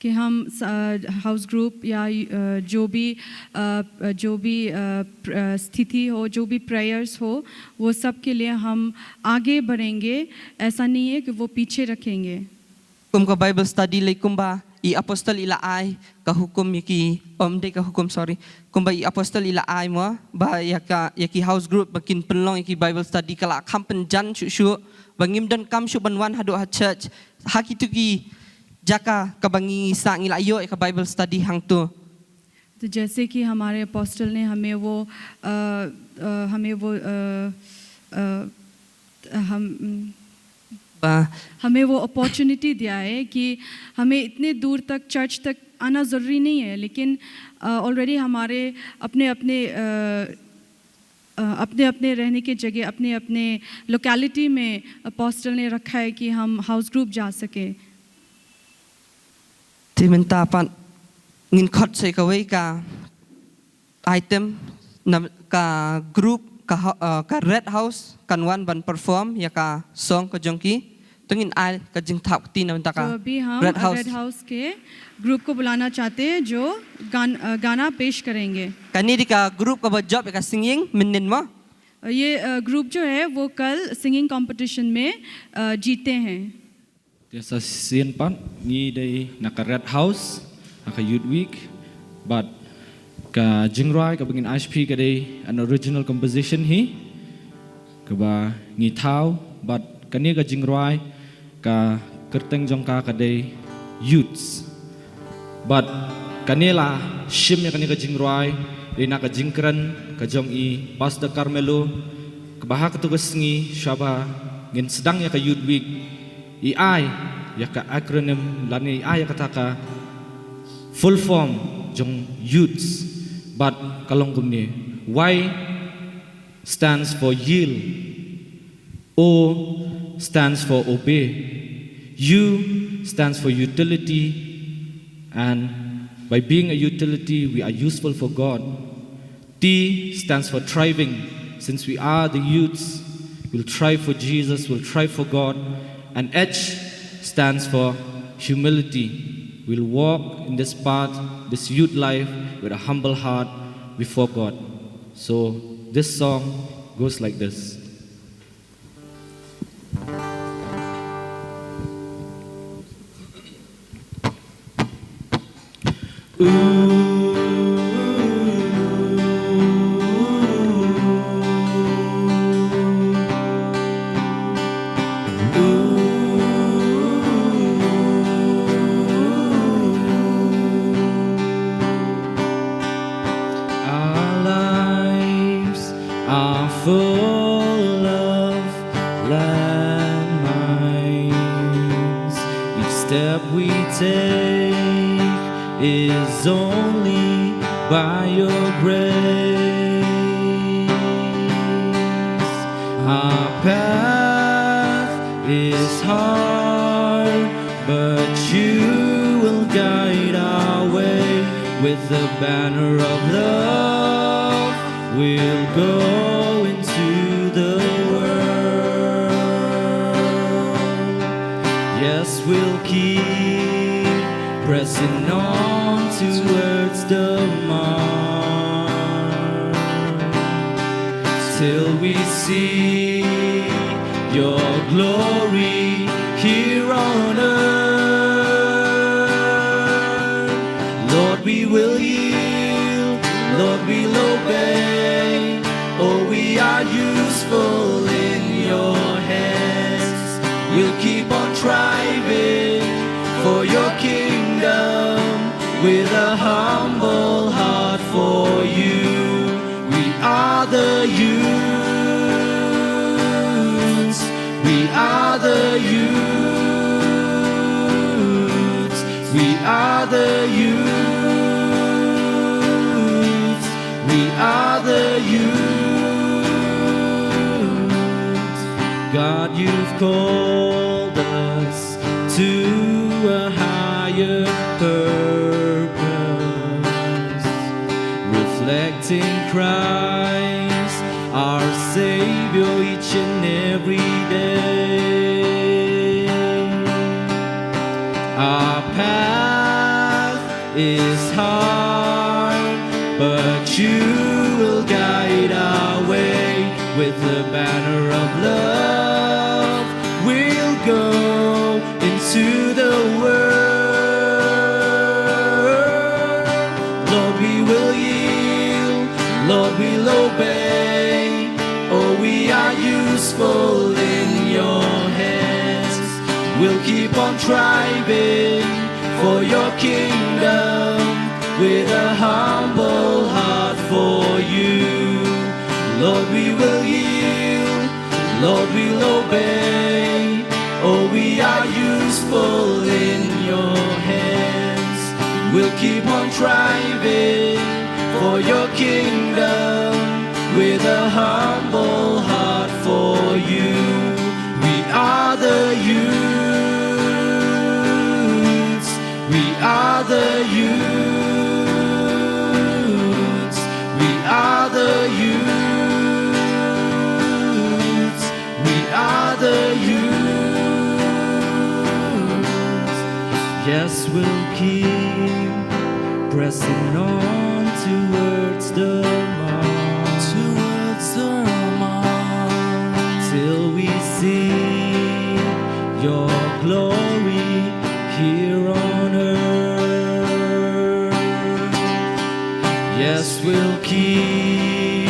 कि हम स-, अ, हाउस ग्रुप या, अ, जो भी, अ, अ, जो भी, अ, प्र-, अ, स्थिति हो, जो भी प्रेयर्स हो, वो सब के लिए हम आगे बढ़ेंगे। ऐसा नहीं है कि वो पीछे रखेंगे। Kum ka Bible study lei kumba i apostol i la ai ka hukum ïa ki, ym dei ka hukum, sorry. Kumba i apostol i la ai mo, ba ïa ka, ïa ki house group ba kin pynlong ïa ki Bible study ka la kham pynjan shuh shuh, ba ngim donkam shuh ban wan haduh ha church. Ha kitu ki jaka kaba ngi sah ngi la ïoh ïa ka Bible study hangto. तो जैसे कि हमारे अपोस्टल ने हमें वो, अ, अ, हमें वो, अ, अ, हम, हमें वो अपॉर्चुनिटी दिया है कि हमें इतने दूर तक, चर्च तक आना ज़रूरी नहीं है, लेकिन ऑलरेडी हमारे अपने अपने अ, अ, अपने अपने रहने की जगह, अपने अपने लोकेलिटी में अपोस्टल ने रखा है कि हम हाउस ग्रुप जा सके। Te mynta pat ngin khot sa kawei ka item, na ka group ka, ha- uh, ka Red House kan wan ban perform ïa ka song ka jong ki. To ngin ai ka jingthap kti na mynta ka तो अभी हम Red House. रेड हाउस के ग्रुप को बुलाना चाहते हैं जो गान, अ, गाना पेश करेंगे। Kane dei ka group kaba jop ïa ka singing mynnin mo. ये अ, ग्रुप जो है वो कल सिंगिंग कंपटीशन में अ, जीते हैं। Te sa shisien pat ngi dei na ka Red House ha ka Youth Week, bad ka jingrwai kaba ngin ai sha phi ka dei an original composition hi kaba ngi thaw, bad kane ka jingrwai ka kyrteng jong ka ka dei Youths. Bad kane la shim ïa kane ka jingrwai dei na ka jingkren ka jong i Pastor Carmelo, kaba ha katu ka sngi shaba ngin sdang ïa ka Youth Week, i ai ïa ka acronym lane i ai ïa kata ka full form jong Youths. Bad ka long kumne: Y stands for yield. O stands for obey. U stands for utility. And by being a utility, we are useful for God. T stands for thriving. Since we are the youths, we'll thrive for Jesus, we'll thrive for God. And H stands for humility. We'll walk in this path, this youth life, with a humble heart before God. So this song goes like this. Our lives are full of landmines. Each step we take is only by your grace. Our path is hard, but you will guide our way. With the banner of love, we'll go into the world. Yes, we'll keep pressing on towards the mark till we see your glory here on earth. Lord, we will yield, Lord, we'll obey. Oh, we are useful in your hands. We'll keep on striving for your kingdom with a humble heart for you. We are the youths. We are the youths. We are the youths. We are the youths. God, you've called us to a higher purpose, reflecting Christ, our Savior, each and every day. Our path is hard, but you will guide our way. With the banner of love, we'll go into the world. Lord, we will yield. Lord, we'll obey. Oh, we are useful in your hands. We'll keep on striving for your kingdom with a humble heart for you. Lord, we will yield. Lord, we'll obey. Oh, Keep on striving for your kingdom with a humble heart for you. We are the youths. We are the youths. We are the youths. We are the youths. Yes, we'll keep pressing on towards the mark, towards the mark, till we see your glory here on earth. Yes, we'll keep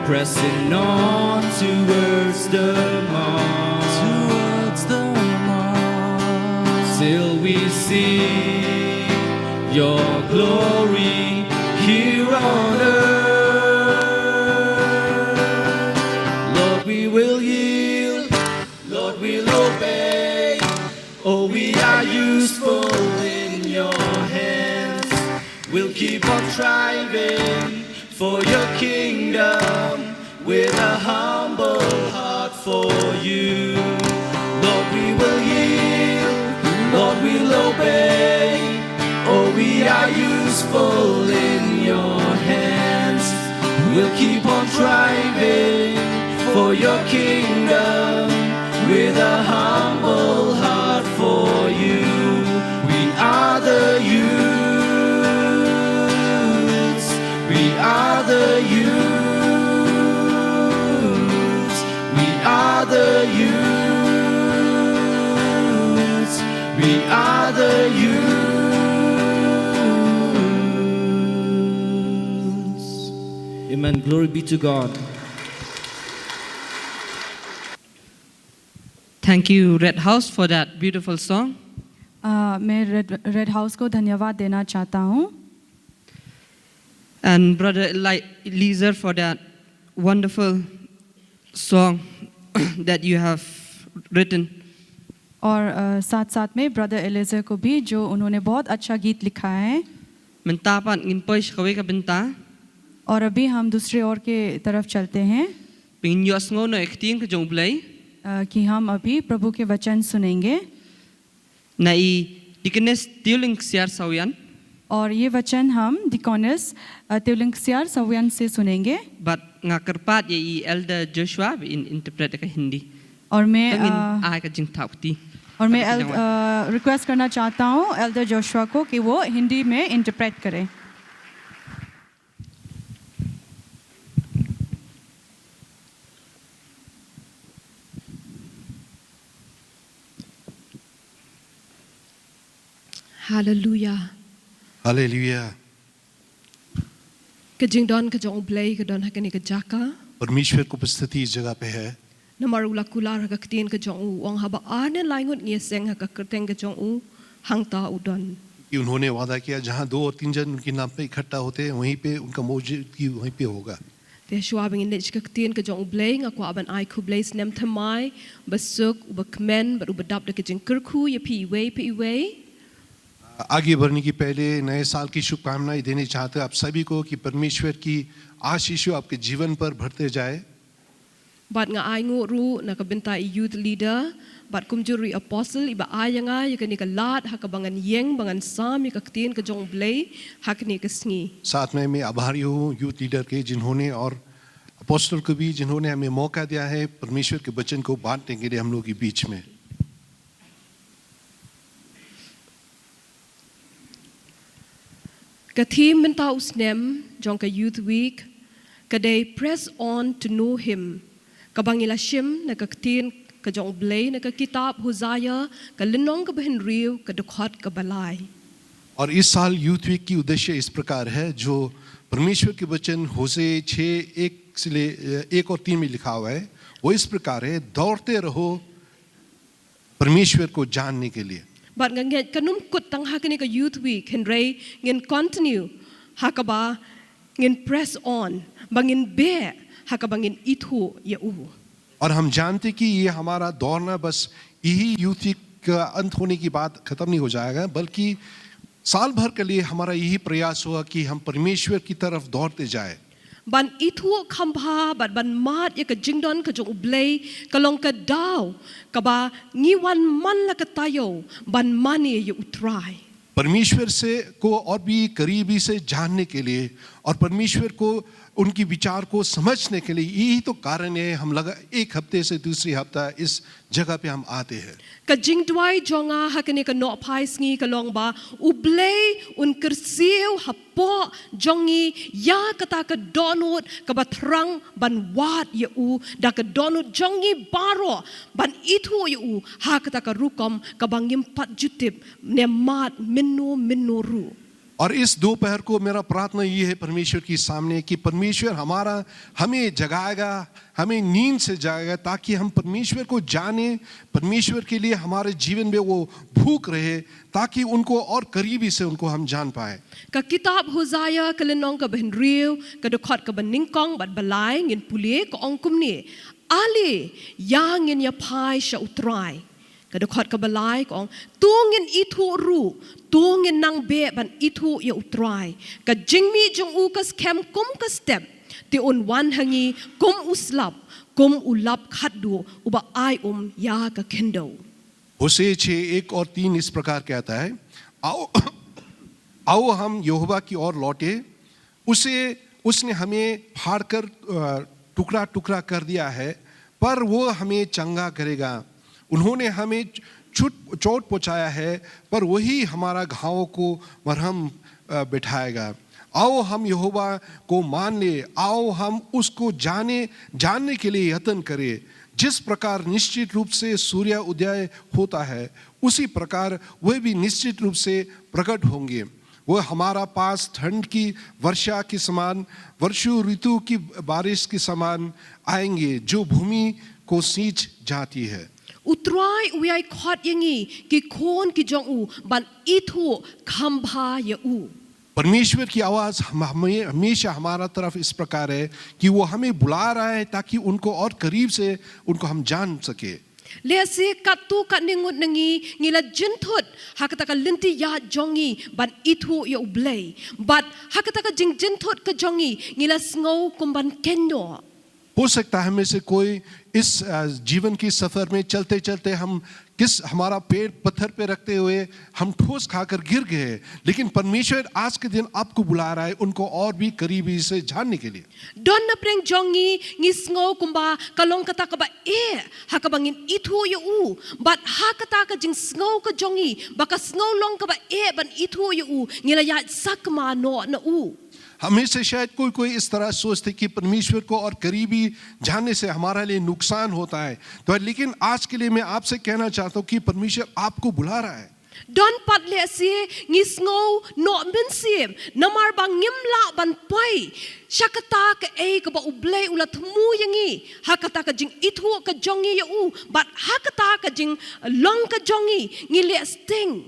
pressing on towards the mark, towards the mark, till we see your glory here on earth. Lord, we will yield. Lord, we'll obey. Oh, we are useful in your hands. We'll keep on striving for your kingdom with a humble heart for you. Lord, we will yield. Lord, we'll obey. Oh, we are useful in your hands. We'll keep on striving for your kingdom with a humble heart for you. We are the youths. We are the youths. We are the youths. We are the youths. Amen. Glory be to God. Thank you, Red House, for that beautiful song. Uh, मैं रेड रेड हाउस को धन्यवाद देना चाहता हूँ। And Brother Eli- Eliezer, for that wonderful song that you have written. और uh, साथ साथ में ब्रदर एलेजर को भी, जो उन्होंने बहुत अच्छा गीत लिखा है। Mynta pat ngin poi sha kawei ka bynta. और अभी हम दूसरे ओर के तरफ चलते हैं। Ba ngin ïohsngew noh ïa ka ktien ka jong U Blei. Uh, कि हम अभी प्रभु के वचन सुनेंगे। Na i Deaconess Tiuling Ksiar Sawian. और ये वचन हम डिकोनेस uh, तिवलिंग ksiar सवियन से सुनेंगे। Bad nga kyrpad ïa i Elder Joshua ba in interpret ka Hindi. और मैं Tang in uh, ai ka jingthap kti. और मैं Ka jingthap. Uh, रिक्वेस्ट करना चाहता हूँ एल्डर जोशुआ को कि वो हिंदी में इंटरप्रेट करें। Haleluya. Haleluya. Ka jingdon ka jong U Blei ka don ha kane ka jaka. परमेश्वर की उपस्थिति इस जगह पे है। Namar u la kular ha ka ktien ka jong u, u ong haba ar ne lai ngut ngi ïaseng ha ka kyrteng ka jong u, hangta u don. कि उन्होंने वादा किया, जहाँ दो और तीन जन उनके नाम पे इकट्ठा होते हैं, वहीं पे उनका मौजूदगी वहीं पे होगा। Te shuwa ba ngin leit sha ka ktien ka jong U Blei, nga kwah ban ai khublei snem thymmai, ba suk, uba kmen, bad uba dap da ka jingkyrkhu ïa phi iwei pa iwei. आगे बढ़ने की पहले नए साल की शुभकामनाएं देने चाहते हैं आप सभी को कि परमेश्वर की आशीष आपके जीवन पर बढ़ते जाए। Bad nga ai nguh ruh na ka bynta i youth leader, bad kumjuh ruh i apostle, iba ai ïa nga ïa kane ka lad ha kaba ngan ïeng ba ngan sam ïa ka ktien ka jong U Blei ha kane ka sngi. साथ में मैं आभारी हूँ यूथ लीडर के, जिन्होंने, और अपोस्टल को भी, जिन्होंने हमें मौका दिया है परमेश्वर के वचन को बांटने के लिए हम लोग के बीच में। Ka theme mynta u snem jong ka Youth Week ka dei Press On to Know Him, kaba ngi la shim na ka ktien ka jong U Blei na ka kitab Hosea, ka lynnong kaba hynriew, ka dkhot kaba lai. और इस साल यूथ वीक की उद्देश्य इस प्रकार है, जो परमेश्वर के वचन होशे छः एक से ले, एक और तीन में लिखा हुआ है, वो इस प्रकार है, दौड़ते रहो परमेश्वर को जानने के लिए। Bad nga ngeit kan ym kut tang ha kane ka Youth Week, hynrei ngin continue ha kaba ngin press on, ba ngin beh ha kaba ngin ithuh ïa u. और हम जानते कि ये हमारा दौड़ना बस यही यूथ वीक का अंत होने के बाद खत्म नहीं हो जाएगा, बल्कि साल भर के लिए हमारा यही प्रयास हुआ कि हम परमेश्वर की तरफ दौड़ते जाए। Ban ithuh khambha bad ban mad ïa ka jingdon ka jong U Blei ka long ka daw kaba ngi wan man la ka taïew ban mane ïa U Trai. परमेश्वर से को और भी करीबी से जानने के लिए और परमेश्वर को उनकी विचार को समझने के लिए यही तो कारण है हम लगा एक हफ्ते से दूसरी हफ्ता इस जगह पे हम आते हैं। Ka jingduwai jong nga ha kane ka nohphai sngi ka long ba U Blei un kyrsiew hapoh jong ngi ïa kata ka dohnud kaba thrang ban wad ïa u da ka dohnud jong ngi baroh ban ithuh ïa u ha kata ka rukom kaba ngim pat ju tip ne mad mynno mynno ruh. और इस दोपहर को मेरा प्रार्थना ये है परमेश्वर के सामने कि परमेश्वर हमारा हमें जगाएगा, हमें नींद से जगाएगा, ताकि हम परमेश्वर को जाने, परमेश्वर के लिए हमारे जीवन में वो भूख रहे, ताकि उनको और करीबी से उनको हम जान पाए। Ka kitab Hosea ka lynnong kaba hynriew ka dkhot kaba nyngkong bad ba lai ngin pule, ka ong kumne: Ale, ïa ngin ïa phai sha U Trai. Ka dkhot kaba lai ka ong: To ngin ithuh ruh, to ngin nang beh ban ithuh ïa U Trai. Ka jingmih jong u ka skhem kum ka step, te un wan ha ngi kum u slap, kum u lap khatduh uba ai um ïa ka khyndew. होशे छः एक और तीन इस प्रकार कहता है, आओ, आओ हम यहोवा की ओर लौटे, उसे, उसने हमें फाड़कर, अ, टुकड़ा-टुकड़ा कर दिया है, पर वो हमें चंगा करेगा। उन्होंने हमें छुट, चोट पहुँचाया है, पर वही हमारा घावों को मरहम, अ, बिठाएगा। आओ हम यहोवा को मान ले, आओ हम उसको जाने, जानने के लिए यत्न करें। जिस प्रकार निश्चित रूप से सूर्य उदय होता है, उसी प्रकार वे भी निश्चित रूप से प्रकट होंगे। वो हमारा पास ठंड की वर्षा के समान, वर्षा ऋतु की बारिश के समान आएंगे, जो भूमि को सींच जाती है। U Trai u ïai khot ïa ngi ki khun ki jong u ban ithuh khambha ïa u. परमेश्वर की आवाज हम, हमें हमेशा हमारा तरफ इस प्रकार है कि वो हमें बुला रहा है ताकि उनको और करीब से उनको हम जान सके। Lehse katto katne ngut na ngi ngi la jynthut ha kata ka lynti ïaid jong ngi ban ithuh ïa U Blei. Bad ha kata ka jingjynthut ka jong ngi ngi la sngew kum ban kynnoh. हो सकता है हमें से कोई इस, अ, जीवन की सफर में चलते चलते हम किस, हमारा पैर पत्थर पे रखते हुए हम ठोस खाकर गिर गए, लेकिन परमेश्वर आज के दिन आपको बुला रहा है उनको और भी करीबी से जानने के लिए। Don na pdeng jong ngi ngi sngew kumba ka long kata kaba eh ha kaba ngin ithuh ïa u. Bad ha kata ka jingsngew ka jong ngi ba ka sngew long kaba eh ban ithuh ïa u, ngi la ïaid sakma noh na u. हमें से शायद कोई कोई इस तरह सोचते कि परमेश्वर को और करीबी जानने से हमारे लिए नुकसान होता है, तो लेकिन आज के लिए मैं आपसे कहना चाहता हूँ कि परमेश्वर आपको बुला रहा है। Don pat lehse ngi sngew noh mynsiem namar ba ngim lah ban poi sha kata kaei kaba U Blei u la thmu ïa ngi ha kata ka jingithuh ka jong ngi ïa u, bad ha kata ka jinglong ka jong ngi ngi leh sting.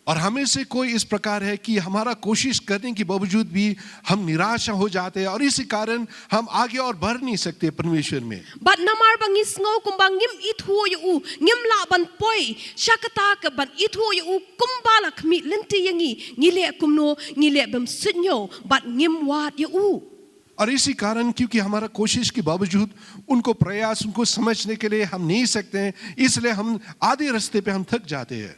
और हमें से कोई इस प्रकार है कि हमारा कोशिश करने के बावजूद भी हम निराशा हो जाते हैं और इसी कारण हम आगे और बढ़ नहीं सकते परमेश्वर में। Bad namar ba ngi sngew kumba ngim ithuh ïa u, ngim lah ban poi sha kata ka ban ithuh ïa u kumba la khmih lynti ïa ngi, ngi leh kumno, ngi leh bymsuidñiew bad ngim wad ïa u. और इसी कारण क्योंकि हमारा कोशिश के बावजूद उनको प्रयास, उनको समझने के लिए हम नहीं सकते हैं, इसलिए हम आधे रास्ते पे हम थक जाते हैं।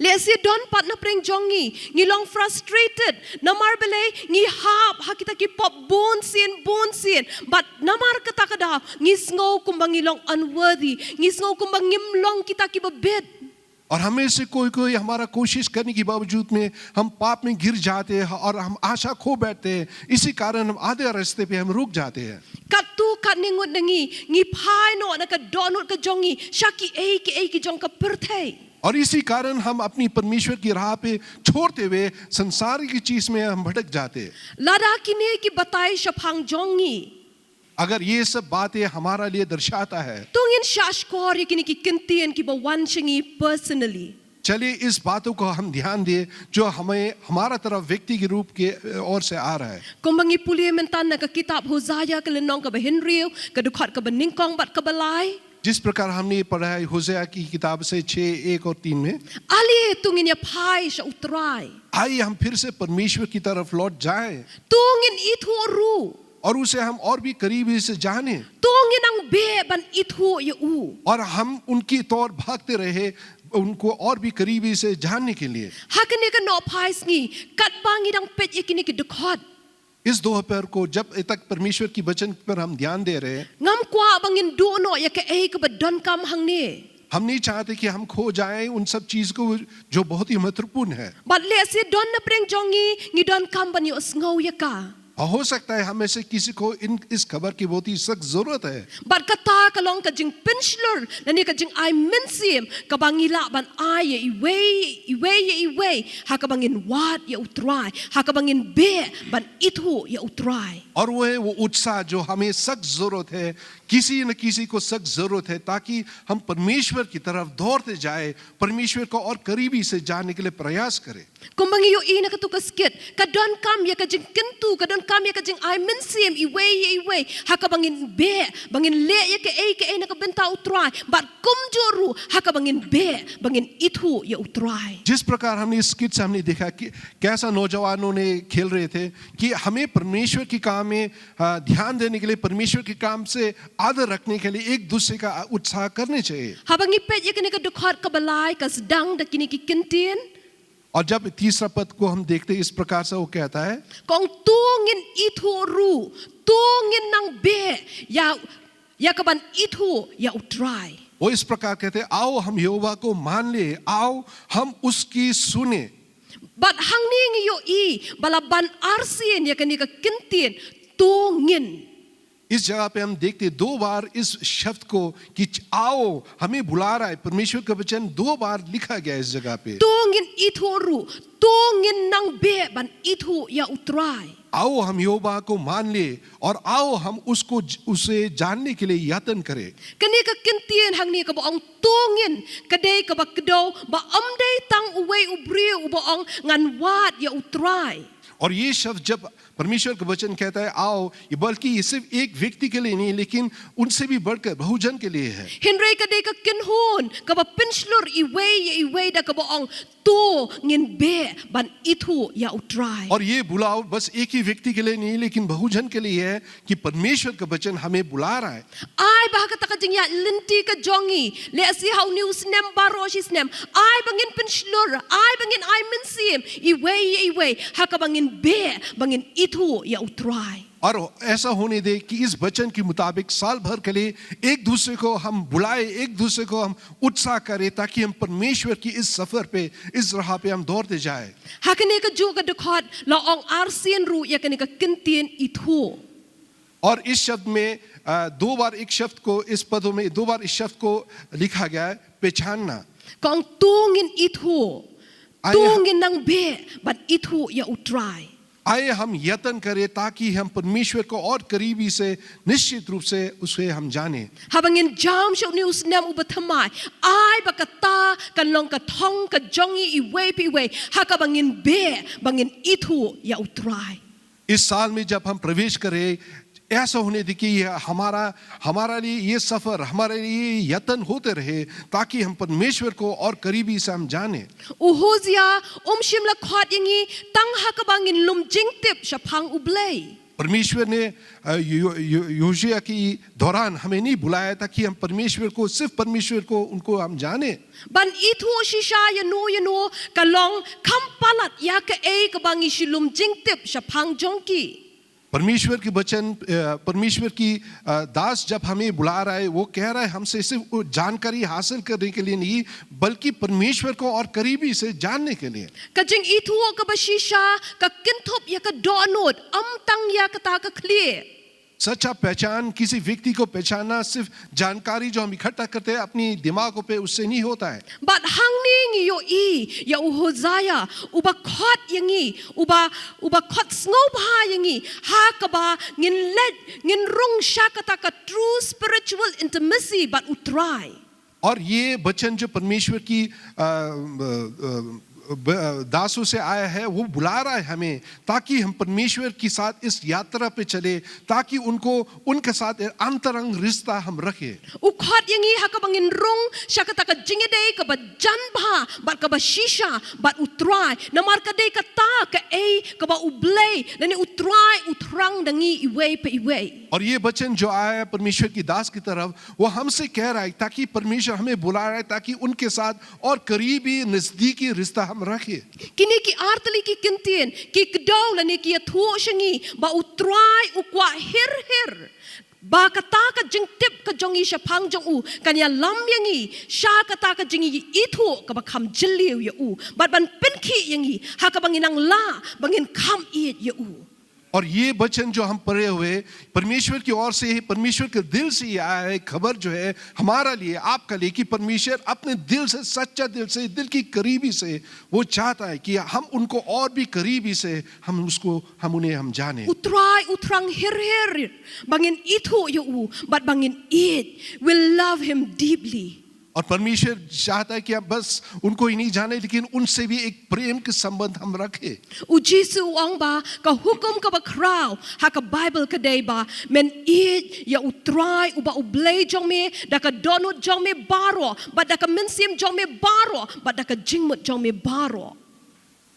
Lehse don pat na pdeng jong ngi ngi long frustrated namar balei ngi hap ha kita ki pop bun sien bun sien, bad namar kata ka daw ngi sngew kumba ngi long unworthy, ngi sngew kumba ngim long kita kiba bit. और हमें से कोई कोई हमारा कोशिश करने के बावजूद में हम पाप में गिर जाते हैं और हम आशा खो बैठते हैं, इसी कारण हम आधे रास्ते पे हम रुक जाते हैं। Katto katne ngut na ngi ngi phai noh na ka dohnud ka jong ngi sha kiei kiei ki jong ka pyrthei. और इसी कारण हम अपनी परमेश्वर की राह पे छोड़ते हुए संसार की चीज में हम भटक जाते हैं। Lada kine ki batai shaphang jong ngi, अगर ये सब बातें हमारा लिए दर्शाता है, to ngin shahshkor ïa kine ki kyntien kiba wan sha ngi personally. चलिए इस बातों को हम ध्यान दें जो हमें हमारा तरफ व्यक्ति के रूप के ओर से आ रहा है। Kumba ngi pule mynta na ka kitab Hosea ka lynnong kaba hynriew, ka dkhot kaba nyngkong bad kaba lai. जिस प्रकार हमने पढ़ा है होशे की किताब से छः एक और तीन में, Ale to ngin ïa phai sha U Trai. आइए हम फिर से परमेश्वर की तरफ लौट जाएं To ngin ithuh ruh. और उसे हम और भी करीबी से जानें To ngin nang beh ban ithuh ïa u. और हम उनकी तौर भागते रहे, उनको और भी करीबी से जानने के लिए। Ha kane ka nohphai sngi, katba ngi dang peit ïa kine ki dkhot, इस दोपहर को जब तक परमेश्वर की वचन पर हम ध्यान दे रहे हैं, ngam kwah ba ngin duh noh ïa kaei kaba donkam hangne. हम नहीं चाहते कि हम खो जाएं उन सब चीज को जो बहुत ही महत्वपूर्ण है। Bad lehse don na pdeng jong ngi, ngi donkam ban ïohsngew ïa ka. और हो सकता है हम में से किसी को इन इस खबर की बहुत ही सख्त जरूरत है। Bad kata ka long ka jingpynshlur lane ka jingai mynsiem kaba ngi lah ban ai ïa iwei, iwei ïa iwei, ha kaba ngin wad ïa U Trai, ha kaba ngin beh ban ithuh ïa U Trai. और वो है वो उत्साह जो हमें सख्त जरूरत है, किसी न किसी को सख्त जरूरत है, ताकि हम परमेश्वर की तरफ दौड़ते जाए, परमेश्वर को और करीबी से जानने के लिए प्रयास करें। Kumba ngi ïohi na katu ka skit, ka donkam ïa ka jingkyntu, ka donkam ïa ka jingai mynsiem iwei ïa iwei, ha kaba ngin beh ba ngin leh ïa kaei kaei na ka bynta U Trai, bad kumjuh ruh ha kaba ngin beh ba ngin ithuh ïa U Trai. जिस प्रकार हमने इस स्किट से हमने देखा कि कैसा नौजवानों ने खेल रहे थे कि हमें परमेश्वर के काम में, अ, ध्यान देने के लिए, परमेश्वर के काम से आदर रखने के लिए एक दूसरे का उत्साह करने चाहिए। Haba ngi peit ïa kane ka dkhot kaba lai, ka sdang da kine ki kyntien. और जब तीसरा पद को हम देखते हैं, इस प्रकार से वो कहता है, Ka ong to ngin ithuh ruh, to ngin nang beh ïa, ïa kaban ithuh ïa U Trai. वो इस प्रकार कहते हैं, आओ हम यहोवा को मान ले, आओ हम उसकी सुने। Bad hangne ngi ïohi ba la ban arsien ïa kane ka kyntien, to ngin. इस जगह पे हम देखते हैं दो बार इस शब्द को कि च-, आओ, हमें बुला रहा है। परमेश्वर का वचन दो बार लिखा गया है इस जगह पे। To ngin ithuh ruh, to ngin nang beh ban ithuh ïa U Trai. आओ हम यहोवा को मान ले और आओ हम उसको ज-, उसे जानने के लिए यत्न करें। Kane ka kyntien hangne kaba ong to ngin, ka dei kaba kdew ba ym dei tang uwei u briew uba ong ngan wad ïa U Trai. और ये शब्द जब परमेश्वर का वचन कहता है आओ, ये बल्कि ये सिर्फ एक व्यक्ति के लिए नहीं, लेकिन उनसे भी बढ़कर बहुजन के लिए है। Hynrei ka dei ka kynhun kaba pynshlur iwei ïa iwei da kaba ong to ngin beh ban ithuh ïa U Trai. और ये बुलाव बस एक ही व्यक्ति के लिए नहीं, लेकिन बहुजन के लिए है कि परमेश्वर का वचन हमें बुला रहा है। Ai ba ha kata ka jingïaid lynti ka jong ngi, lehse ha une u snem baroh shi snem, ai ba ngin pynshlur, ai ba ngin ai mynsiem iwei ïa iwei, ha kaba ngin beh ba ngin ithuh ïa U Trai. और ऐसा होने दे कि इस वचन के मुताबिक साल भर के लिए एक दूसरे को हम बुलाए, एक दूसरे को हम उत्साह करें, ताकि हम परमेश्वर की इस सफर पे, इस राह पे हम दौड़ते जाए। Ha kane kajuh ka dkhot la ong arsien ruh ïa kane ka kyntien ithuh. और इस शब्द में, अ, दो बार एक शब्द को, इस पदों में दो बार इस शब्द को लिखा गया है, पहचानना। Ka ong to ngin ithuh, Ai- to ngin nang beh ban ithuh ïa U Trai. आइए हम यत्न करें ताकि हम परमेश्वर को और करीबी से, निश्चित रूप से उसे हम जानें। Haba ngin jam sha une u snem uba thymmai, ai ba kata kan long ka thong ka jong ngi iwei pa iwei, ha kaba ngin beh ba ngin ithuh ïa U Trai. इस साल में जब हम प्रवेश करें, ऐसा होने दे कि ये हमारा, हमारे लिए ये सफर, हमारे लिए ये यत्न होते रहे, ताकि हम परमेश्वर को और करीबी से हम जानें। U Hosea um shym la khot ïa ngi tang ha kaba ngin lum jingtip shaphang U Blei. परमेश्वर ने, अ, यो-, यो-, योशिया की दौरान हमें नहीं बुलाया ताकि हम परमेश्वर को, सिर्फ परमेश्वर को, उनको हम जानें। Ban ithuh shisha ïano ïano ka long kham palat ïa kaei kaba ngi shu lum jingtip shaphang jong ki. परमेश्वर के वचन, अ, परमेश्वर की, अ, दास जब हमें बुला रहा है, वो कह रहा है हमसे सिर्फ वो जानकारी हासिल करने के लिए नहीं, बल्कि परमेश्वर को और करीबी से जानने के लिए। Ka jingithuh kaba shisha ka kynthup ïa ka dohnud, ym tang ïa kata ka khlieh. सच्चा पहचान, किसी व्यक्ति को पहचानना सिर्फ जानकारी जो हम इकट्ठा करते हैं अपनी दिमागों पे, उससे नहीं होता है। Bad hangne ngi ïohi ïa u Hosea, uba khot ïa ngi, uba, uba khot sngewbha ïa ngi, ha kaba ngin leit, ngin rung sha kata ka true spiritual intimacy bad U Trai. और ये वचन जो परमेश्वर की, अ, अ, अ, ब- दासों से आया है, वो बुला रहा है हमें, ताकि हम परमेश्वर के साथ इस यात्रा पे चले, ताकि उनको, उनके साथ एक अंतरंग रिश्ता हम रखें। U khot ïa ngi ha kaba ngin rung sha kata ka jingïadei kaba jan bha bad kaba shisha bad U Trai, namar ka dei kata kaei kaba U Blei lane U Trai u thrang da ngi iwei pa iwei. और ये वचन जो आया है परमेश्वर की दास की तरफ, वो हमसे कह रहा है, ताकि परमेश्वर हमें बुला रहा है, ताकि उनके साथ और करीबी, नजदीकी रिश्ता हम रखें। Kine ki artylli ki kyntien ki kdew lane ki ïathuh sha ngi ba U Trai u kwah hir hir ba kata ka jingtip ka jong ngi shaphang jong u kan ïalam ïa ngi sha kata ka jingithuh kaba kham jylliew ïa u bad ban pynkhih ïa ngi ha kaba ngin nang lah ba ngin kham ïeit ïa u. और ये वचन जो हम पढ़े हुए, परमेश्वर की ओर से ही, परमेश्वर के दिल से ये आया है, खबर जो है हमारे लिए, आपके लिए, कि परमेश्वर अपने दिल से, सच्चा दिल से, दिल की करीबी से वो चाहता है कि हम उनको और भी करीबी से हम उसको, हम उन्हें हम जाने। U Trai u thrang hir hir ba ngin ithuh ïa u bad ba ngin ïeit. We'll love him deeply. और परमेश्वर चाहता है कि हम बस उनको ही नहीं जाने, लेकिन उनसे भी एक प्रेम के संबंध हम रखें। U Jisu u ong ba ka hukum kaba khraw ha ka Baibl ka dei ba men ïeit ïa U Trai uba U Blei jong me da ka dohnud jong me baroh bad da ka mynsiem jong me baroh bad da ka jingmut jong me baroh.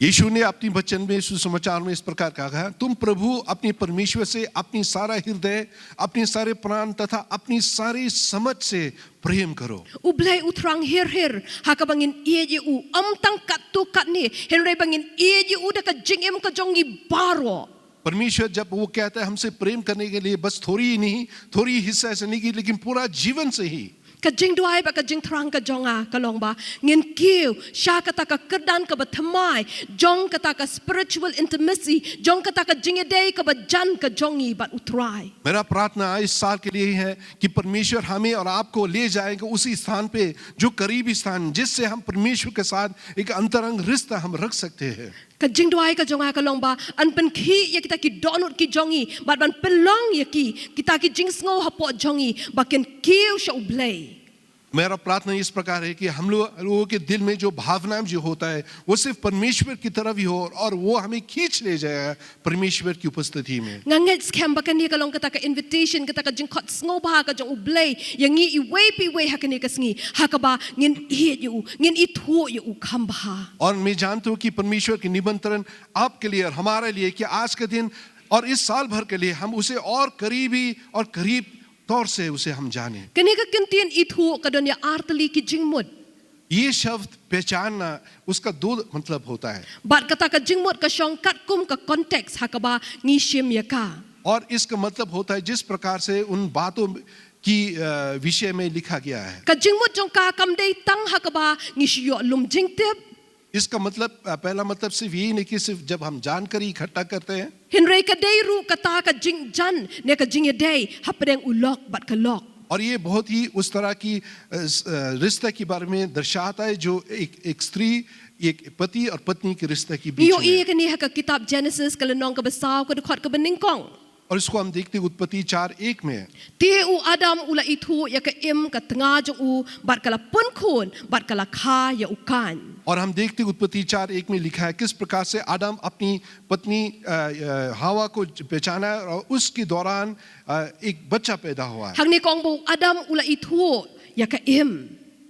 यीशु ने अपनी वचन में, सुसमाचार में इस प्रकार कहा, तुम प्रभु अपने परमेश्वर से अपनी सारा हृदय, अपने सारे प्राण तथा अपनी सारी समझ से प्रेम करो। U Blei u thrang hir hir ha kaba ngin ïeit ïa u, ym tang katto katne hynrei ba ngin ïeit ïa u da ka jingim ka jong ngi baroh. परमेश्वर जब वो कहता है हमसे प्रेम करने के लिए, बस थोड़ी ही नहीं, थोड़ी हिस्सा से नहीं, लेकिन पूरा जीवन से ही। Ka jingduwai bad ka jingthrang ka jong nga ka long ba ngin kiew sha kata ka kyrdan kaba thymmai jong kata ka spiritual intimacy, jong kata ka jingïadei kaba jan ka jong ngi bad U Trai. मेरा प्रार्थना इस साल के लिए है कि परमेश्वर हमें और आपको ले जाएगा उसी स्थान पे, जो करीबी स्थान, जिससे हम परमेश्वर के साथ एक अंतरंग रिश्ता हम रख सकते हैं। Ka jingduwai ka jong nga ka long ba yn pynkhih ïa kita ki dohnud ki jong ngi bad ban pynlong ïa ki kita ki jingsngew hapoh jong ngi ba kin kiew sha U Blei. मेरा प्रार्थना इस प्रकार है कि हम लोग, लोगों के दिल में जो भावना जो होता है, वो सिर्फ परमेश्वर की तरफ ही हो और वो हमें खींच ले जाए परमेश्वर की उपस्थिति में। Nga ngeit skhem ba kane ka long kata ka invitation, kata ka jingkhot sngewbha ka jong U Blei ïa ngi iwei pa iwei ha kane ka sngi, ha kaba ngin ïeit ïa u, ngin ithuh ïa u kham bha. और मैं जानता हूँ कि परमेश्वर की निमंत्रण आपके लिए और हमारे लिए, कि आज के दिन और इस साल भर के लिए हम उसे और करीबी और करीब तौर से उसे हम जाने। Kane ka kyntien ithuh ka don ïa artylli ki jingmut. ये शब्द पहचानना, उसका दो मतलब होता है। Bad kata ka jingmut ka shong katkum ka context ha kaba ngi shim ïa ka. और इसका मतलब होता है जिस प्रकार से उन बातों की, अ, विषय में लिखा गया है। Ka jingmut jong ka kam dei tang ha kaba ngi shu ïoh lum jingtip. इसका मतलब, अ, पहला मतलब सिर्फ यही नहीं कि सिर्फ जब हम जानकारी इकट्ठा करते हैं, Hynrei ka dei ruh kata ka jingjan ne ka jingïadei hapdeng u lok bad ka lok. और ये बहुत ही उस तरह की, अ, स-, अ, रिश्ता के बारे में दर्शाता है जो एक, एक स्त्री, एक पति और पत्नी के रिश्ते के Ngi बीच ïohi में। kane ha ka kitab Genesis ka lynnong kaba saw ka dkhot kaba nyngkong. और इसको हम देखते हैं उत्पत्ति चार एक में। Te u Adam u la ithuh ïa ka im ka tnga jong u bad ka la pun khun bad ka la kha ïa u Kain. और हम देखते हैं उत्पत्ति चार एक में लिखा है किस प्रकार से आदम अपनी पत्नी, अ, अ, हवा को पहचाना है और उसके दौरान, अ, एक बच्चा पैदा हुआ है। Hangne ka ong ba u Adam u la ithuh ïa ka im.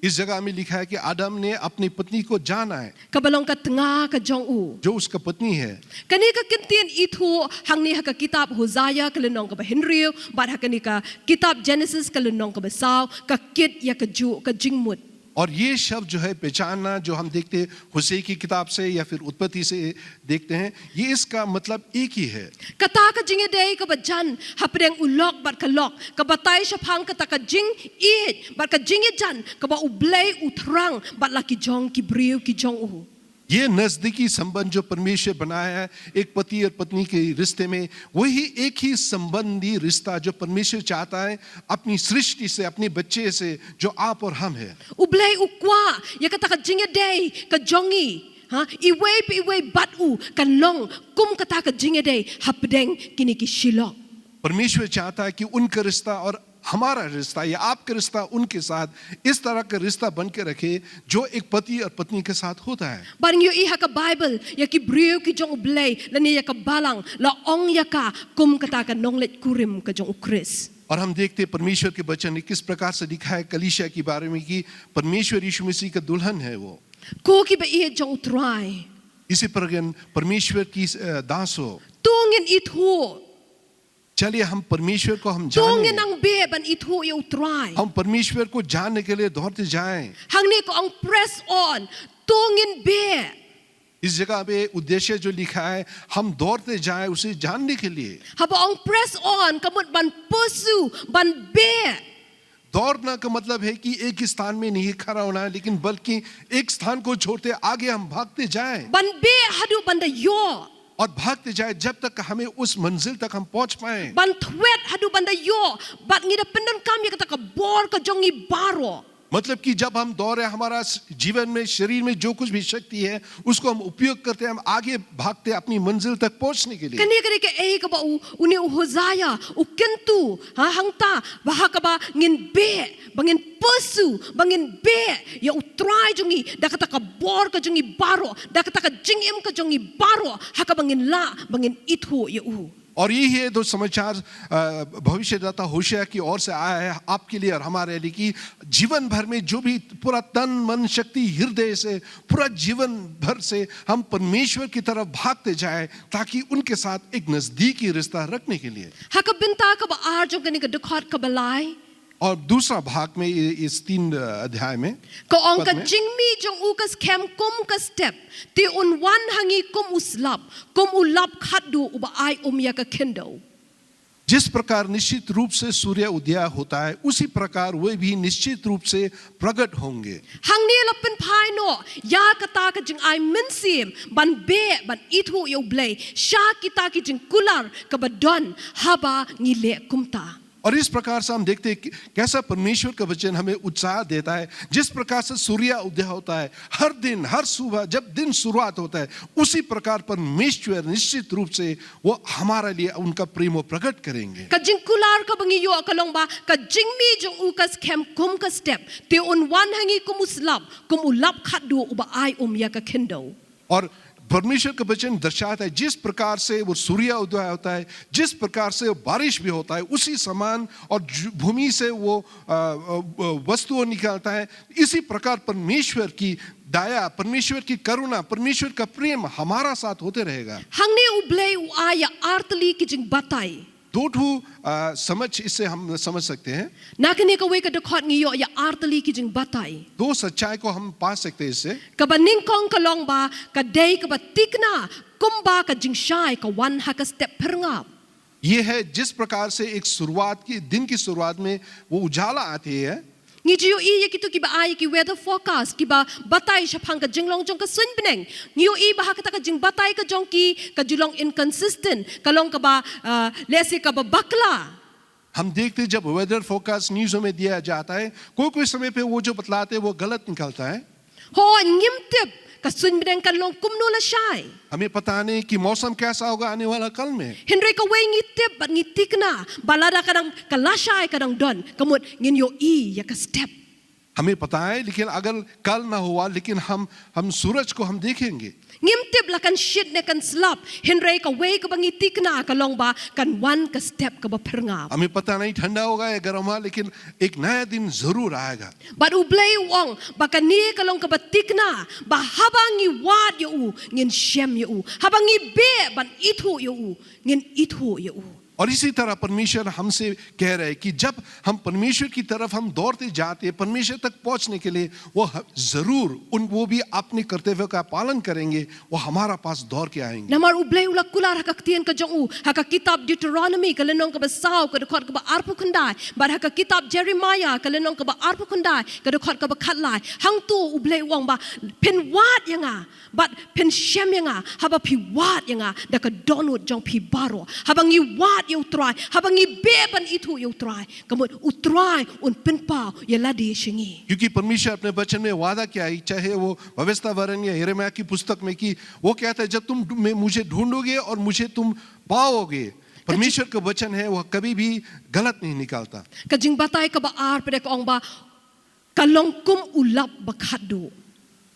इस जगह में लिखा है कि आदम ने अपनी पत्नी को जाना है, Kaba long ka tnga ka jong u. जो उसका पत्नी है। Kane ka kyntien ithuh hangne ha ka kitab Hosea ka lynnong kaba hynriew bad ha kane ka kitab Genesis ka lynnong kaba saw ka kit ïa kajuh ka jingmut. और ये शब्द जो है पहचानना, जो हम देखते हैं होशे की किताब से या फिर उत्पत्ति से देखते हैं, ये इसका मतलब एक ही है। Kata ka jingïadei kaba jan hapdeng u lok bad ka lok ka batai shaphang kata ka jingïeit bad ka jingïajan kaba U Blei u thrang bad la ki jong ki briew ki jong u. ये नजदीकी संबंध जो परमेश्वर बनाया है एक पति और पत्नी के रिश्ते में, वही एक ही संबंधी रिश्ता जो परमेश्वर चाहता है अपनी सृष्टि से, अपने बच्चे से, जो आप और हम हैं। U Blei u kwah ïa kata ka jingïadei ka jong ngi, ha, iwei pa iwei bad u kan long kum kata ka jingïadei hapdeng kine ki shilok. परमेश्वर चाहता है कि उनका रिश्ता और हमारा रिश्ता या आपका रिश्ता उनके साथ इस तरह का रिश्ता बन के रखे जो एक पति और पत्नी के साथ होता है। Bad ngi ïohi ha ka Bible ïa ki briew ki jong U Blei lane ïa ka balang la ong ïa ka kum kata ka nongleit kurim ka jong U Khrist. और हम देखते हैं परमेश्वर के वचन ने किस प्रकार से लिखा है कलीसिया के बारे में कि परमेश्वर यीशु मसीह का दुल्हन है वो। Ko kiba ïeit jong U Trai, इसी प्रकार परमेश्वर की अ, दास हो। to ngin ithuh, चलिए हम परमेश्वर को हम to ngin जानें। nang beh ban ithuh ïa U Trai. हम परमेश्वर को जानने के लिए दौड़ते जाएं। Hangne ka ong press on, to ngin beh. इस जगह पे उद्देश्य जो लिखा है, हम दौड़ते जाएं उसे जानने के लिए। Haba ong press on ka mut ban pursue, ban beh. दौड़ना का मतलब है कि एक ही स्थान में नहीं खड़ा होना है, लेकिन बल्कि एक स्थान को छोड़ते आगे हम भागते जाएं। Ban beh haduh ban da ïoh. और भागते जाएं जब तक हमें उस मंजिल तक हम पहुंच पाएं। Ban thwet haduh ban da ïoh. Bad ngi da pyndonkam ïa kata ka bor ka jong ngi baroh. मतलब कि जब हम दौड़ रहे हैं, हमारा स- जीवन में, शरीर में जो कुछ भी शक्ति है, उसको हम उपयोग करते हैं, हम आगे भागते हैं अपनी मंजिल तक पहुंचने के लिए। Kane ka dei kaei kaba u, une u Hosea u kyntu, ha, hangta ba ha kaba ngin beh, ba ngin pursue, ba ngin beh ïa U Trai jong ngi da kata ka bor ka jong ngi baroh, da kata ka jingim ka jong ngi baroh, ha kaba ngin lah ba ngin ithuh ïa u. और यही है जो समाचार अ, भविष्यवक्ता होशिया की ओर से आया है आपके लिए और हमारे लिए, कि जीवन भर में जो भी पूरा तन, मन, शक्ति, हृदय से, पूरा जीवन भर से हम परमेश्वर की तरफ भागते जाएं, ताकि उनके साथ एक नजदीकी रिश्ता रखने के लिए। Ha ka bynta kaba ar jong kane ka dkhot kaba lai, और दूसरा भाग में इ- इस तीन अ, अध्याय में ka ong ka Pad me. jingmih jong u ka skhem kum ka step, te un wan ha ngi kum u slap, kum u lap khatduh uba ai um ïa ka khyndew. जिस प्रकार निश्चित रूप से सूर्य उदय होता है, उसी प्रकार वे भी निश्चित रूप से प्रकट होंगे। Hangne la pynphai noh ïa kata ka jingai mynsiem ban beh ban ithuh ïa U Blei sha kita ki jingkular kaba don haba ngi leh kumta. और इस प्रकार से हम देखते हैं कि कैसा परमेश्वर का वचन हमें उत्साह देता है। जिस प्रकार से सूर्य उदय होता है, हर दिन, हर सुबह जब दिन शुरुआत होता है, उसी प्रकार परमेश्वर निश्चित रूप से वो हमारे लिए उनका प्रेम वो प्रकट करेंगे। Ka jingkular kaba ngi ïoh ka long ba ka jingmih jong u ka skhem kum ka step, te un wan ha ngi kum u slap, kum u lap khatduh uba ai um ïa ka khyndew. और परमेश्वर का वचन दर्शाता है, जिस प्रकार से वो सूर्य उदय होता है, जिस प्रकार से वो बारिश भी होता है, उसी समान और जु- भूमि से वो अ, अ, वस्तुओं निकलता है, इसी प्रकार परमेश्वर की दया, परमेश्वर की करुणा, परमेश्वर का प्रेम हमारा साथ होते रहेगा। Hangne U Blei u ai ïa artylli ki jingbatai. दो ठो अ, समझ इससे हम समझ सकते हैं। Na kane kawei ka dkhot ngi ïoh ïa artylli ki jingbatai. दो सच्चाई को हम पा सकते हैं इससे। Kaba nyngkong ka long ba ka dei kaba thikna kumba ka jingshai ka wan ha ka step phyrngap. ये है जिस प्रकार से एक शुरुआत की, दिन की शुरुआत में वो उजाला आती है, Ngi ju ïohi ïa kito kiba ai ki weather forecast, kiba batai shaphang ka jinglong jong ka suiñ bneng. Ngi ïohi ba ha kata ka jingbatai ka jong ki ka ju long inconsistent, ka long kaba, ah, lehse kaba bakla. हम देखते हैं जब वेदर फोरकास्ट न्यूज़ में दिया जाता है, कोई कोई समय पे वो जो बतलाते हैं वो गलत निकलता है। Hooid, ngim tip ka suiñ bneng kan long kumno lashai. हमें पता नहीं कि मौसम कैसा होगा आने वाला कल में। Hynrei kawei ngi tip bad ngi thikna ba lada ka dang ka lashai ka dang don, ka mut ngin ïohi ïa ka step. हमें पता है, लेकिन अगर कल ना हुआ, लेकिन हम हम सूरज को हम देखेंगे। Ngim tip la kan shit ne kan slap, hynrei kawei kaba ngi thikna ka long ba kan wan ka step kaba phyrngap. हमें पता नहीं ठंडा होगा या गर्म होगा, लेकिन एक नया दिन जरूर आएगा। Bad U Blei u ong ba kane ka long kaba thikna ba haba ngi wad ïa u ngin shem ïa u. Haba ngi beh ban ithuh ïa u ngin ithuh ïa u. और इसी तरह परमेश्वर हमसे कह रहे हैं कि जब हम परमेश्वर की तरफ हम दौड़ते जाते हैं, परमेश्वर तक पहुंचने के लिए, वो ह- जरूर उन वो भी अपने कर्तव्य का पालन करेंगे, वो हमारा पास दौड़ के आएंगे। Namar U Blei u la kular ha ka ktien ka jong u, ha ka kitab Deuteronomy ka lynnong kaba saw ka dkhot kaba arphew khyndai, bad ha ka kitab Jeremiah ka lynnong kaba arphew khyndai ka dkhot kaba khatlai. Hangto U Blei u ong ba phin wad ïa nga bad phin shem ïa nga haba phi wad ïa nga da ka dohnud jong phi baroh. Haba ngi wad ïa U Trai, haba ngi beh ban ithuh ïa U Trai, ka mut U Trai un pynpaw ïa lade sha ngi. क्योंकि परमेश्वर अपने वचन में वादा किया है, चाहे वो भविष्यवाणी या यिर्मयाह की पुस्तक में, कि वो कहता है, जब तुम ढू- मैं मुझे ढूंढोगे और मुझे तुम पाओगे, परमेश्वर का वचन है, वह कभी भी गलत नहीं निकलता। Ka jingbatai kaba ar pat ka ong ba ka long kum u lap ba khatduh.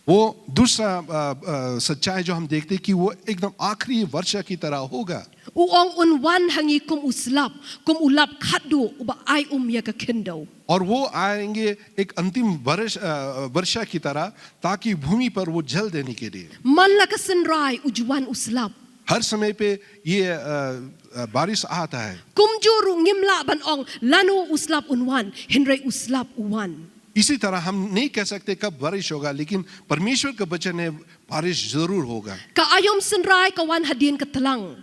वो दूसरा अ, अ, सच्चाई जो हम देखते हैं कि वो एकदम आखिरी वर्षा की तरह होगा। U ong un wan ha ngi kum u slap, kum u lap khatduh uba ai um ïa ka khyndew. और वो आएंगे एक अंतिम वर्ष अ, वर्षा की तरह, ताकि भूमि पर वो जल देने के लिए। Man la ka synrai u ju wan u slap. हर समय पे ये अ, अ, बारिश आता है। Kumjuh ruh ngim lah ban ong lano u slap un wan, hynrei u slap u wan. इसी तरह हम नहीं कह सकते कब बारिश होगा, लेकिन परमेश्वर का वचन है, बारिश जरूर होगा। Ka aïom synrai ka wan hadien ka tlang.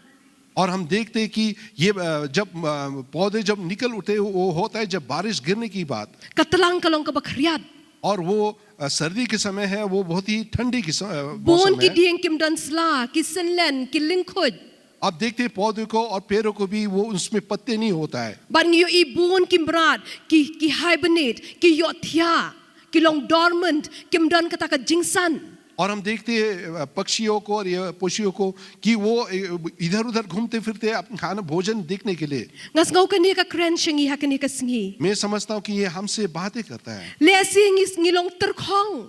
और हम देखते हैं कि ये अ, जब अ, पौधे जब निकल उठते हैं, वो होता है जब बारिश गिरने की बात। Ka tlang ka long kaba khriat. और वो अ, सर्दी के समय है, वो बहुत ही ठंडी की स- अ, Bun मौसम ki है। dieng kim don sla, ki synlen, ki lyngkhuit. आप देखते हैं पौधों को और पेड़ों को भी, वो उसमें पत्ते नहीं होता है। Bad ngi ïohi bun ki mrad, ki, ki hibernate, ki ïohthiah, ki long dormant, kim don kata ka jingsan. और हम देखते हैं अ, पक्षियों को और ये पशुओं को कि वो इधर उधर घूमते फिरते हैं अपना खाना भोजन देखने के लिए। Nga sngew kane ka kren sha ngi ha kane ka sngi. मैं समझता हूँ कि ये हमसे बातें करता है। Lehse ngi, ngi long tyrkhong.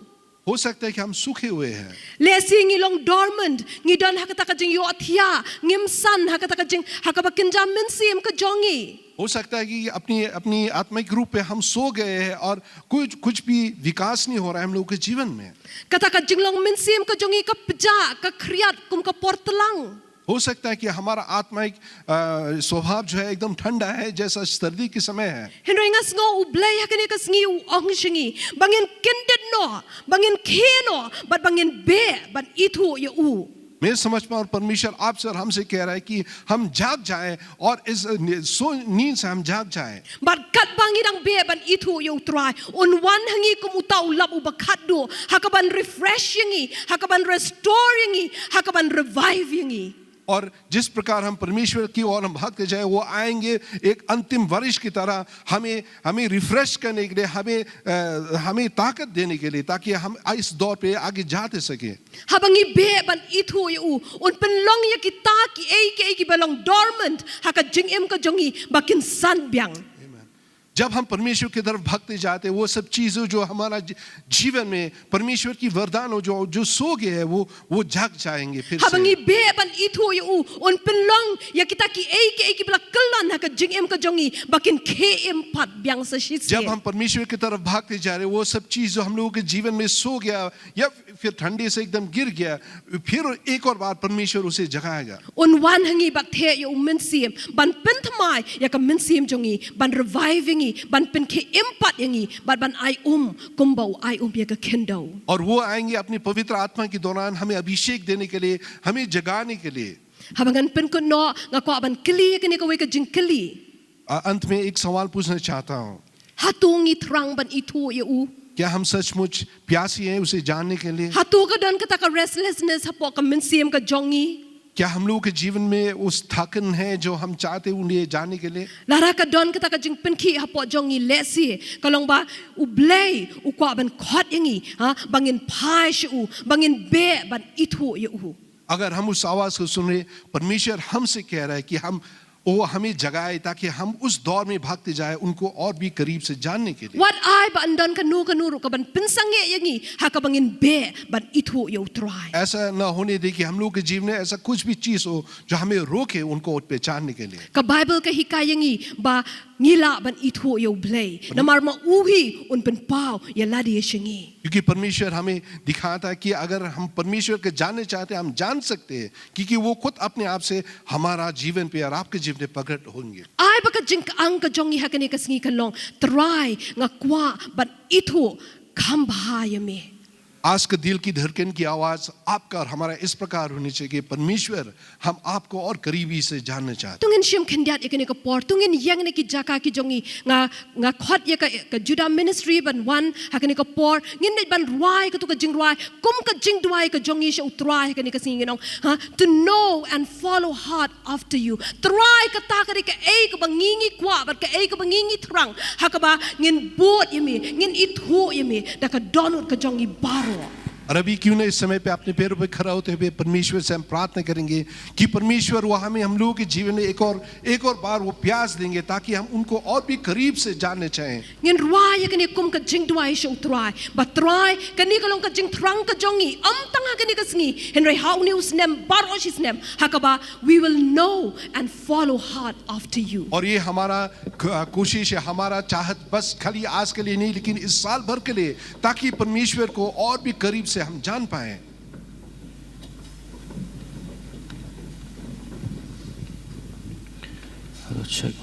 हो सकता है कि हम सूखे हुए हैं। Lehse ngi long dormant, ngi don ha kata ka jingïohthiah, ngim san ha kata ka jing, ha kaba kynja mynsiem ka jong ngi. हो सकता है कि अपनी अपनी आत्मिक रूप पे हम सो गए हैं और कुछ कुछ भी विकास नहीं हो रहा है हम लोगों के जीवन में। Kata ka jinglong mynsiem ka jong ngi ka pjah, ka khriat kum ka por tlang. हो सकता है कि हमारा आत्मिक अ, स्वभाव जो है एकदम ठंडा है, जैसा सर्दी के समय है। Hynrei nga sngew U Blei ha kane ka sngi u ong sha ngi ba ngin kyndit noh, ba ngin khie noh, bad ba ngin beh ban ithuh ïa u. मैं समझ पा, और परमेश्वर आपसे और हमसे कह रहा है कि हम जाग जाएं और इस नि- सो नींद से हम जाग जाएं। Bad katba ngi dang beh ban ithuh ïa U Trai, un wan ha ngi kum uta u lap uba khatduh, ha kaban refresh ïa ngi, ha kaban restore ïa ngi, ha kaban revive ïa ngi. और जिस प्रकार हम परमेश्वर की ओर हम भागते जाए, वो आएंगे एक अंतिम बारिश की तरह, हमें हमें रिफ्रेश करने के लिए, हमें अ, हमें ताकत देने के लिए, ताकि हम इस दौर पे आगे जाते सके। Haba ngi beh ban ithuh ïa u, un pynlong ïa kita kiei kiei kiba long dormant ha ka jingim ka jong ngi ba kin san biang. जब हम परमेश्वर की तरफ भागते जाते, वो सब चीज़ें जो हमारा जी- जीवन में परमेश्वर की वरदान हो, जो जो सो गए हैं, वो वो जाग जाएंगे फिर Haba से। ngi beh ban ithuh ïa u, un pynlong ïa kita kiei kiei kiba la kyllon ha ka jingim ka jong ngi ba kin khie im pat biang sa shisien. जब हम परमेश्वर की तरफ भागते जा रहे हैं, वो सब चीज़ जो हम लोगों के जीवन में सो गया या फिर ठंडी से एकदम गिर गया, फिर एक और बार परमेश्वर उसे जगाएगा। Un wan ha ngi bad theh ïa u Mynsiem ban pynthymmai ïa ka mynsiem jong ngi, ban revive ïa ngi, ban pynkhie im pat ïa ngi, bad ban ai um kumba u ai um ïa ka khyndew. और वो आएंगे अपनी पवित्र आत्मा के दौरान हमें अभिषेक देने के लिए, हमें जगाने के लिए। Haba ngan pynkut noh, nga kwah ban kylli ïa kane kawei ka jingkylli. अ, अंत में एक सवाल पूछना चाहता हूँ, Hato ngi thrang ban ithuh ïa u? क्या हम सचमुच प्यासी हैं उसे जानने के लिए? Hato ka don kata ka restlessness hapoh ka mynsiem ka jong ngi? क्या हम लोगों के जीवन में उस थकन है जो हम चाहते हैं उन्हें जानने के लिए? Lada ka don kata ka jingpynkhih hapoh jong ngi, lehse ka long ba U Blei u kwah ban khot ïa ngi, ha, ba ngin phai sha u, ba ngin beh ban ithuh ïa u. अगर हम उस आवाज़ को सुन रहे, परमेश्वर हमसे कह रहा है कि हम वो हमें जगाए, ताकि हम उस दौर में भागते जाए, उनको और भी करीब से जानने के लिए। Wat ai ba yn don kano kano ruh kaban pynsangeh ïa ngi ha kaba ngin beh ban ithuh ïa U Trai. ऐसा ना होने दे कि हम लोग के जीवन में ऐसा कुछ भी चीज़ हो जो हमें रोके उनको पहचानने के लिए। Ka Baibl ka hikai ïa ngi ba ngi lah ban ithuh ïa U Blei, namar ma u hi un pynpaw ïa lade sha ngi. क्योंकि परमेश्वर हमें दिखाता है कि अगर हम परमेश्वर को जानना चाहते हैं, हम जान सकते हैं, क्योंकि वो खुद अपने आप से हमारा जीवन पे और आपके जीवन पे प्रकट होंगे। Ai ba ka jingkyang ka jong ngi ha kane ka sngi kan long, Trai, nga kwah ban ithuh kham bha ïa me. आज का दिल की धड़कन की आवाज़ आपका और हमारा इस प्रकार होनी चाहिए, परमेश्वर, हम आपको और करीबी से जानना चाहते हैं। To ngin shim khyndiat ïa kane ka por, to ngin ïeng na ki jaka ki jong ngi. Nga, nga khot ïa ka, ka Judah Ministry ban wan ha kane ka por, ngin leit ban rwai katu ka jingrwai kum ka jingduwai ka jong ngi sha U Trai ha kane ka sngi, ngin ong, ha, to know and follow hard after you. Trai, kata ka dei kaei kaba ngi ngi kwah bad kaei kaba ngi ngi thrang, ha kaba ngin bud ïa me, ngin ithuh ïa me da ka dohnud ka jong ngi baroh. और अभी क्यों ना इस समय पे अपने पैरों पे खड़ा होते हुए परमेश्वर से हम प्रार्थना करेंगे कि परमेश्वर वो हमें, हम लोगों के जीवन में एक और, एक और बार वो प्यास देंगे, ताकि हम उनको और भी करीब से जानने चाहें। Ngin rwai ïa kane kum ka jingduwai sha U Trai. Ba Trai, kane ka long ka jingthrang ka jong ngi, ym tang ha kane ka sngi, hynrei ha une u snem baroh shi snem, ha kaba we will know and follow hard after you. और ये हमारा क-, कोशिश है, हमारा चाहत बस खाली आज के लिए नहीं, लेकिन इस साल भर के लिए, ताकि परमेश्वर को और भी करीब से हम जान पाएं। Hello, check.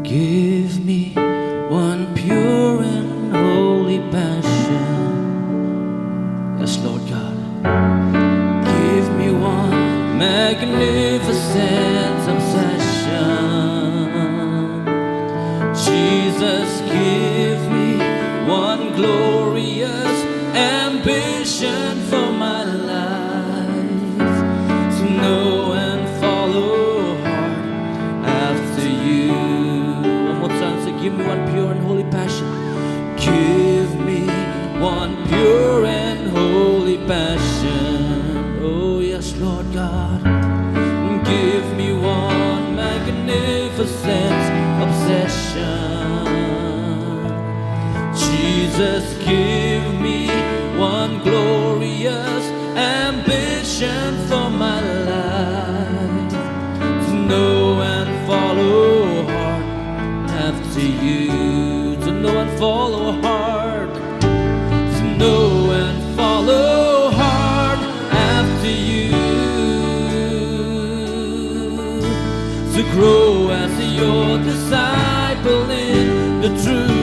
Give me one pure and holy passion. Yes, Lord God. Give me one magnificent obsession. Jesus, give me one glorious ambition for my life, to know and follow hard after you. One more time, say, give me one pure and holy passion. Give me one pure and holy passion. Oh, yes, Lord God. Give me one magnificent obsession. Jesus, give me one glorious ambition for my life, to know and follow hard after you, to know and follow hard, to know and follow hard after you, to grow as your disciple in the truth.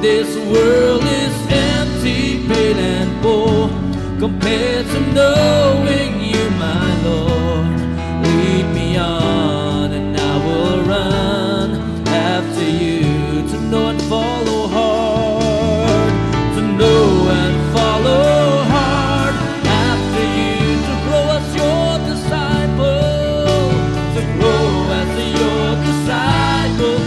This world is empty, pale and poor, compared to knowing you, my Lord. Lead me on and I will run after you, to know and follow hard, to know and follow hard after you, to grow as your disciple, to grow as your disciple.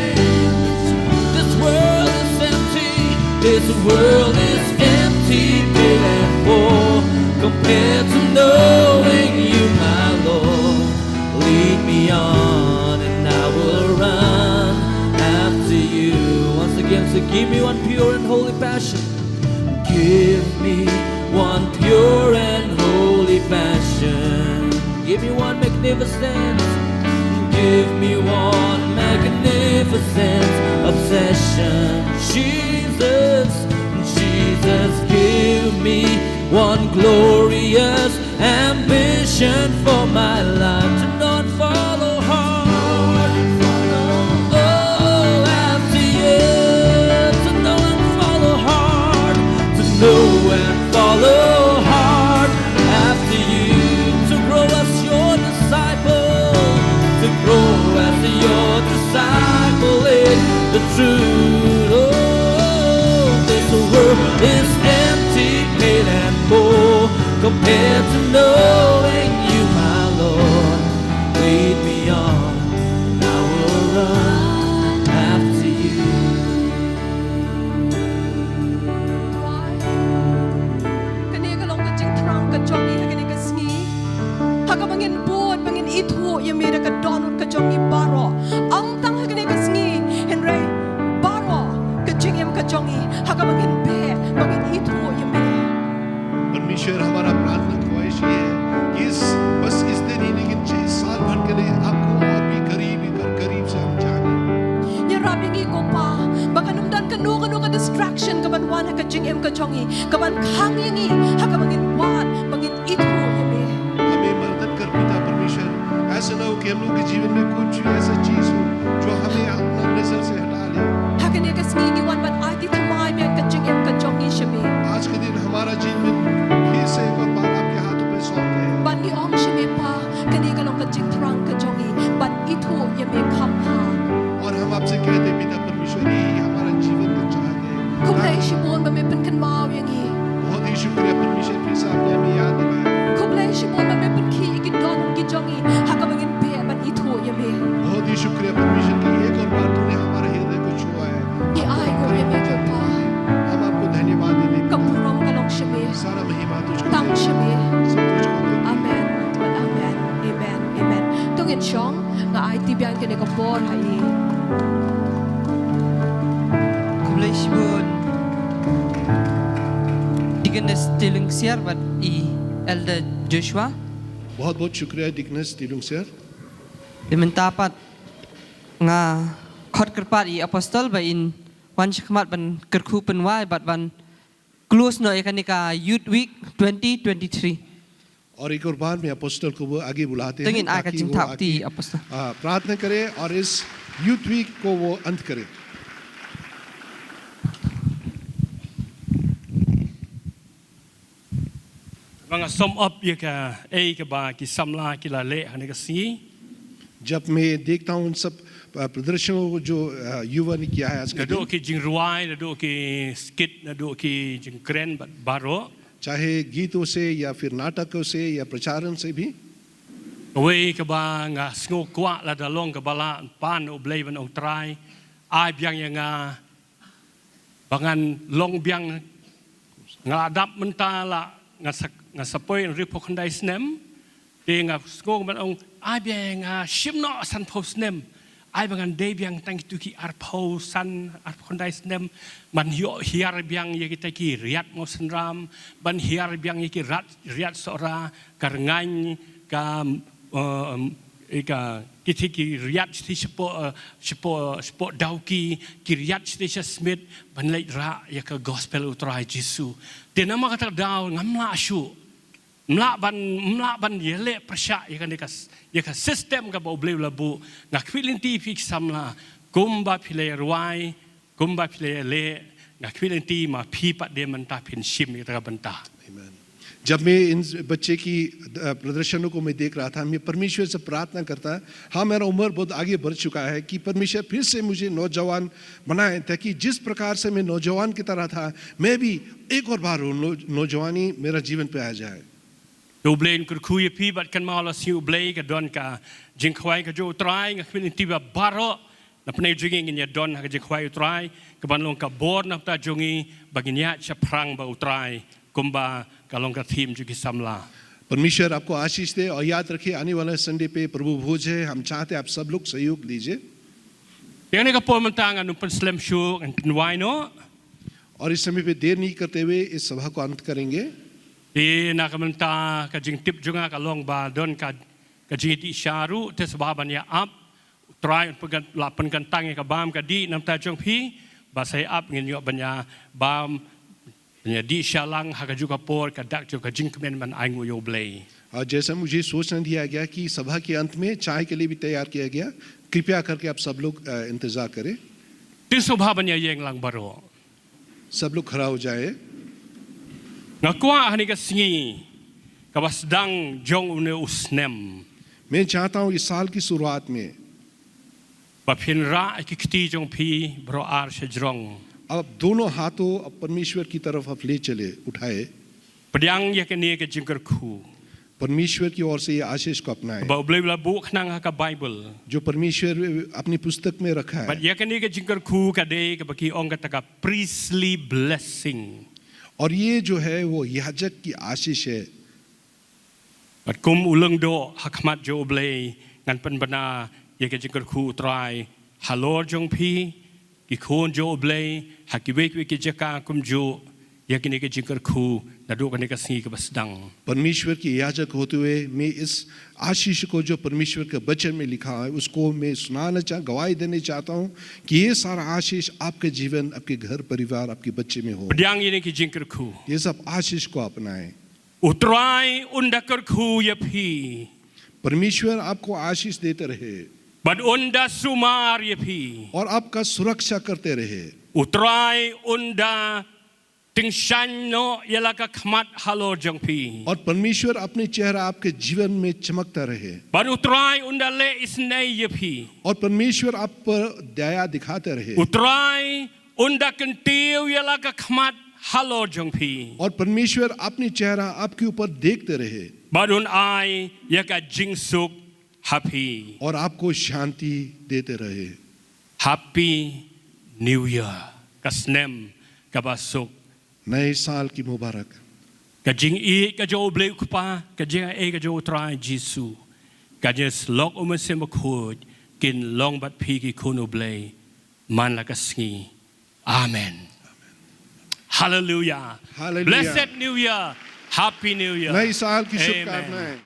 This world is empty, this world is empty, pale and poor, compared to knowing you, my Lord. Lead me on and I will run after you. Once again, say, give me one pure and holy passion. Give me one pure and holy passion. Give me one magnificent. Give me one magnificent obsession. Jesus, Jesus, give me one glorious ambition for my life, to know and follow hard. Oh, after you, to know and follow hard, to know and follow hard after you, to grow as your disciple, to grow as your disciple in the truth. Oh, this world is empty, pale and poor, compared to knowing you, my Lord. Lead me on, I will run after you. Kane ka long ka jingthrang ka jong ngi ha kane ka sngi. Ha kaba ngin bud ba ngin ithuh ïa me da ka dohnud ka jong ngi baroh. Ym tang ha kane ka sngi, hynrei baroh ka jingim ka jong ngi, ha kaba ngin beh ba ngin ithuh ïa me. परमेश्वर, हमारा प्रार्थना ख्वाहिश ये है कि इस, बस इस दिन ही नहीं, लेकिन इस साल भर के लिए आपको और भी करीब, कर-, करीब से हम जानें। Ïarap ïa ngi ko Pa, ba kan ym don kano kano ka distraction kaban wan ha ka jingim ka jong ngi, kaban khang ïa ngi ha kaba ngin wad ba ngin ithuh ïa me. हमें मदद कर, पिता परमेश्वर, ऐसा ना हो कि हम लोग के जीवन में कुछ भी ऐसा चीज हो जो हमें अपना नजर से हटा ले। Ha kane ka sngi ngi wan ban aiti thymmai biang ka jingim ka jong ngi sha me. आज के दिन हमारा जीवन फिर से एक बार आपके हाथों में सौंप रहे हैं। Ban ngi ong sha me Pa, kane ka long ka jingthrang ka jong ngi ban ithuh ïa me kham bha. और हम आपसे कहते हैं, पिता परमेश्वर, यही हमारा जीवन का चाहते हैं। Khublei shibun ba me pynkynmaw ïa ngi. बहुत ही शुक्रिया परमेश्वर, फिर से आपने हमें याद दिलाया। Khublei shibun ba me pynkhih ïa ki dohnud ki jong ngi ha kaba ngin beh ban ithuh ïa me. बहुत ही शुक्रिया परमेश्वर कि एक और बार तूने हमारे हृदय को छुआ है। Ngi ai nguh ïa me ko Pa. हम आपको धन्यवाद देते हैं। Kane ka por ha i. Khublei shibun Deaconess Tilung Siar bad i Elder Joshua. बहुत बहुत शुक्रिया डिकनेस टिलुंग सियार। Te mynta pat nga khot kyrpad i apostol ba in wan shakhmat ban kyrkhu pynwai bad ban close noh ïa kane ka Youth Week twenty twenty-three. और एक और बार मैं अपोस्टल को वो आगे बुलाते हैं, tang in ai ka ताकि वो jingthap kti आके, apostol, आ, प्रार्थना करें और इस यूथ वीक को वो अंत करें। Ba nga sum up ïa kaei kaba ki samla ki la leh ha kane ka sngi. जब मैं देखता हूँ उन सब, अ, प्रदर्शनों को जो, अ, युवा ने किया है आज का दिन। Naduh ki jingrwai, naduh ki skit, naduh ki jingkren bad baroh. चाहे गीतों से या फिर नाटकों से या प्रचारण से भी। Kawei kaba nga sngew kwah lada long kaba lah ban pan U Blei ban ong Trai, ai biang ïa nga ba ngan long biang. Nga la dap mynta la, nga sa, nga sa poi hynriewphew khyndai snem. Te nga sngew ban ong, ai biang ïa nga shim noh sanphew snem. Ai ba ngan dei biang tang kito ki arphew san, arphew khyndai snem. Ban ïoh hiar biang ïa kita ki riat mawsynram, ban hiar biang ïa ki rat, riat Sohra, ka Rngaiñ, ka, um, ïa ka, kiti ki riat sha shapoh, uh, shapoh, shapoh Dawki, ki riat sha Smit, ban leit rah ïa ka gospel U Trai Jisu. Te namar kata ka daw ngam lah shuh. Ym lah ban, ym lah ban ïaleh pyrshah ïa kane ka s-, ïa ka system kaba U Blei u la buh. Nga khmih lynti ïa phi ki samla, kumba phi la rwai, kumba phi la leh, nga khmih lynti ma phi pat de mynta phin shim ïa kata ka bynta. Amen। जब मैं इन बच्चे की, अ, प्रदर्शनों को मैं देख रहा था, मैं परमेश्वर से प्रार्थना करता, हाँ, मेरा उम्र बहुत आगे बढ़ चुका है, कि परमेश्वर फिर से मुझे नौजवान बनाए, ताकि जिस प्रकार से मैं नौजवान की तरह था, मैं भी एक और बार वो नौ-, नौजवानी मेरा जीवन पे आ जाए। To U Blei un kyrkhu ïa phi bad kynmaw la sngi U Blei ka don ka jingkhawai ka jong U Trai, nga khmih lynti ba baroh na pdeng jong ngi ngin ïa don ha ka jingkhawai U Trai, ka ban long ka bor na bynta jong ngi ba ngin ïaid shaphrang bad U Trai kumba ka long ka theme jong ki samla। परमेश्वर आपको आशीष दे और याद रखिए, आने वाला संडे पे प्रभु भोज है। हम चाहते हैं आप सब लोग सहयोग दीजिए। Te kane ka por mynta ngan ym pynslem shuh, ngan pynwai noh। और इस समय पे देर नहीं करते हुए इस सभा को अंत करेंगे। Te na ka mynta ka jingtip jong nga ka long ba don ka, ka jingdih sha ruh, te sngewbha ban ïa ap, U Trai un pynkyntang, la pynkyntang ïa ka bam ka dih na bynta jong phi, ba sa ïa ap ngin ïoh ban ïa bam, ban ïa dih sha lang ha kajuh ka por, ka dak jong ka jingkmen ban ainguh ïa U Blei। और जैसा मुझे सूचना दिया गया कि सभा के अंत में चाय के लिए भी तैयार किया गया, कृपया करके आप सब लोग, अ, इंतजार करें। Te sngewbha ban ïa ïeng lang baroh। सब लोग खड़ा हो जाए। Nga kwah ha kane ka sngi kaba sdang jong une u snem, मैं चाहता हूँ इस साल की शुरुआत में ba phin rah ïa ki kti jong phi baroh ar sha jrong। आप दोनों हाथों आप परमेश्वर की तरफ आप ले चले, उठाए। Pdiang ïa kane ka jingkyrkhu। परमेश्वर की ओर से ये आशीष को अपनाएं। Ba U Blei u la buh khnang ha ka Baibl। जो परमेश्वर अपनी पुस्तक में रखा है। Bad ïa kane ka jingkyrkhu ka dei kaba ki ong kata ka priestly blessing। और ये जो है वो याजक की आशीष है। Bad kum u lyngdoh ha khmat jong U Blei ngan pynbna ïa ka jingkyrkhu U Trai halor jong phi, ki khun jong U Blei, ha kiwei kiwei ki jaka kumjuh, ïa kine ki jingkyrkhu naduh kane ka sngi kaba sdang। परमेश्वर के याजक होते हुए मैं इस आशीष को जो परमेश्वर के वचन में लिखा है, उसको मैं सुनाना चाह, गवाही देने चाहता हूँ कि ये सारा आशीष आपके जीवन, आपके घर परिवार, आपके बच्चे में हो। Pdiang ïa kine ki jingkyrkhu। ये सब आशीष को अपनाएं। U Trai un da kyrkhu ïa phi। परमेश्वर आपको आशीष देते रहे। Bad un da sumar ïa phi। और आपका सुरक्षा करते रहे। U Trai un da tyngshaiñ noh ïa la ka khmat halor jong phi। और परमेश्वर अपने चेहरा आपके जीवन में चमकता रहे। Bad U Trai un da leh isynei ïa phi। और परमेश्वर आप पर दया दिखाते रहे। U Trai un da kyntiew ïa la ka khmat halor jong phi। और परमेश्वर अपनी चेहरा आपके ऊपर देखते रहे। Bad un ai ïa ka jingsuk ha phi। और आपको शांति देते रहे। Happy New Year, ka snem kaba suk। नए साल की मुबारक। Ka jingïeit ka jong U Blei U Kpa, ka jingaiei ka jong U Trai Jisu, ka jingïasyllok U Mynsiem Bakhuid, kin long bad phi ki khun U Blei man la ka sngi. Amen. Hallelujah. Hallelujah. Blessed New Year. Happy New Year. Nai saal ki Amen. Shubhkarmnaein.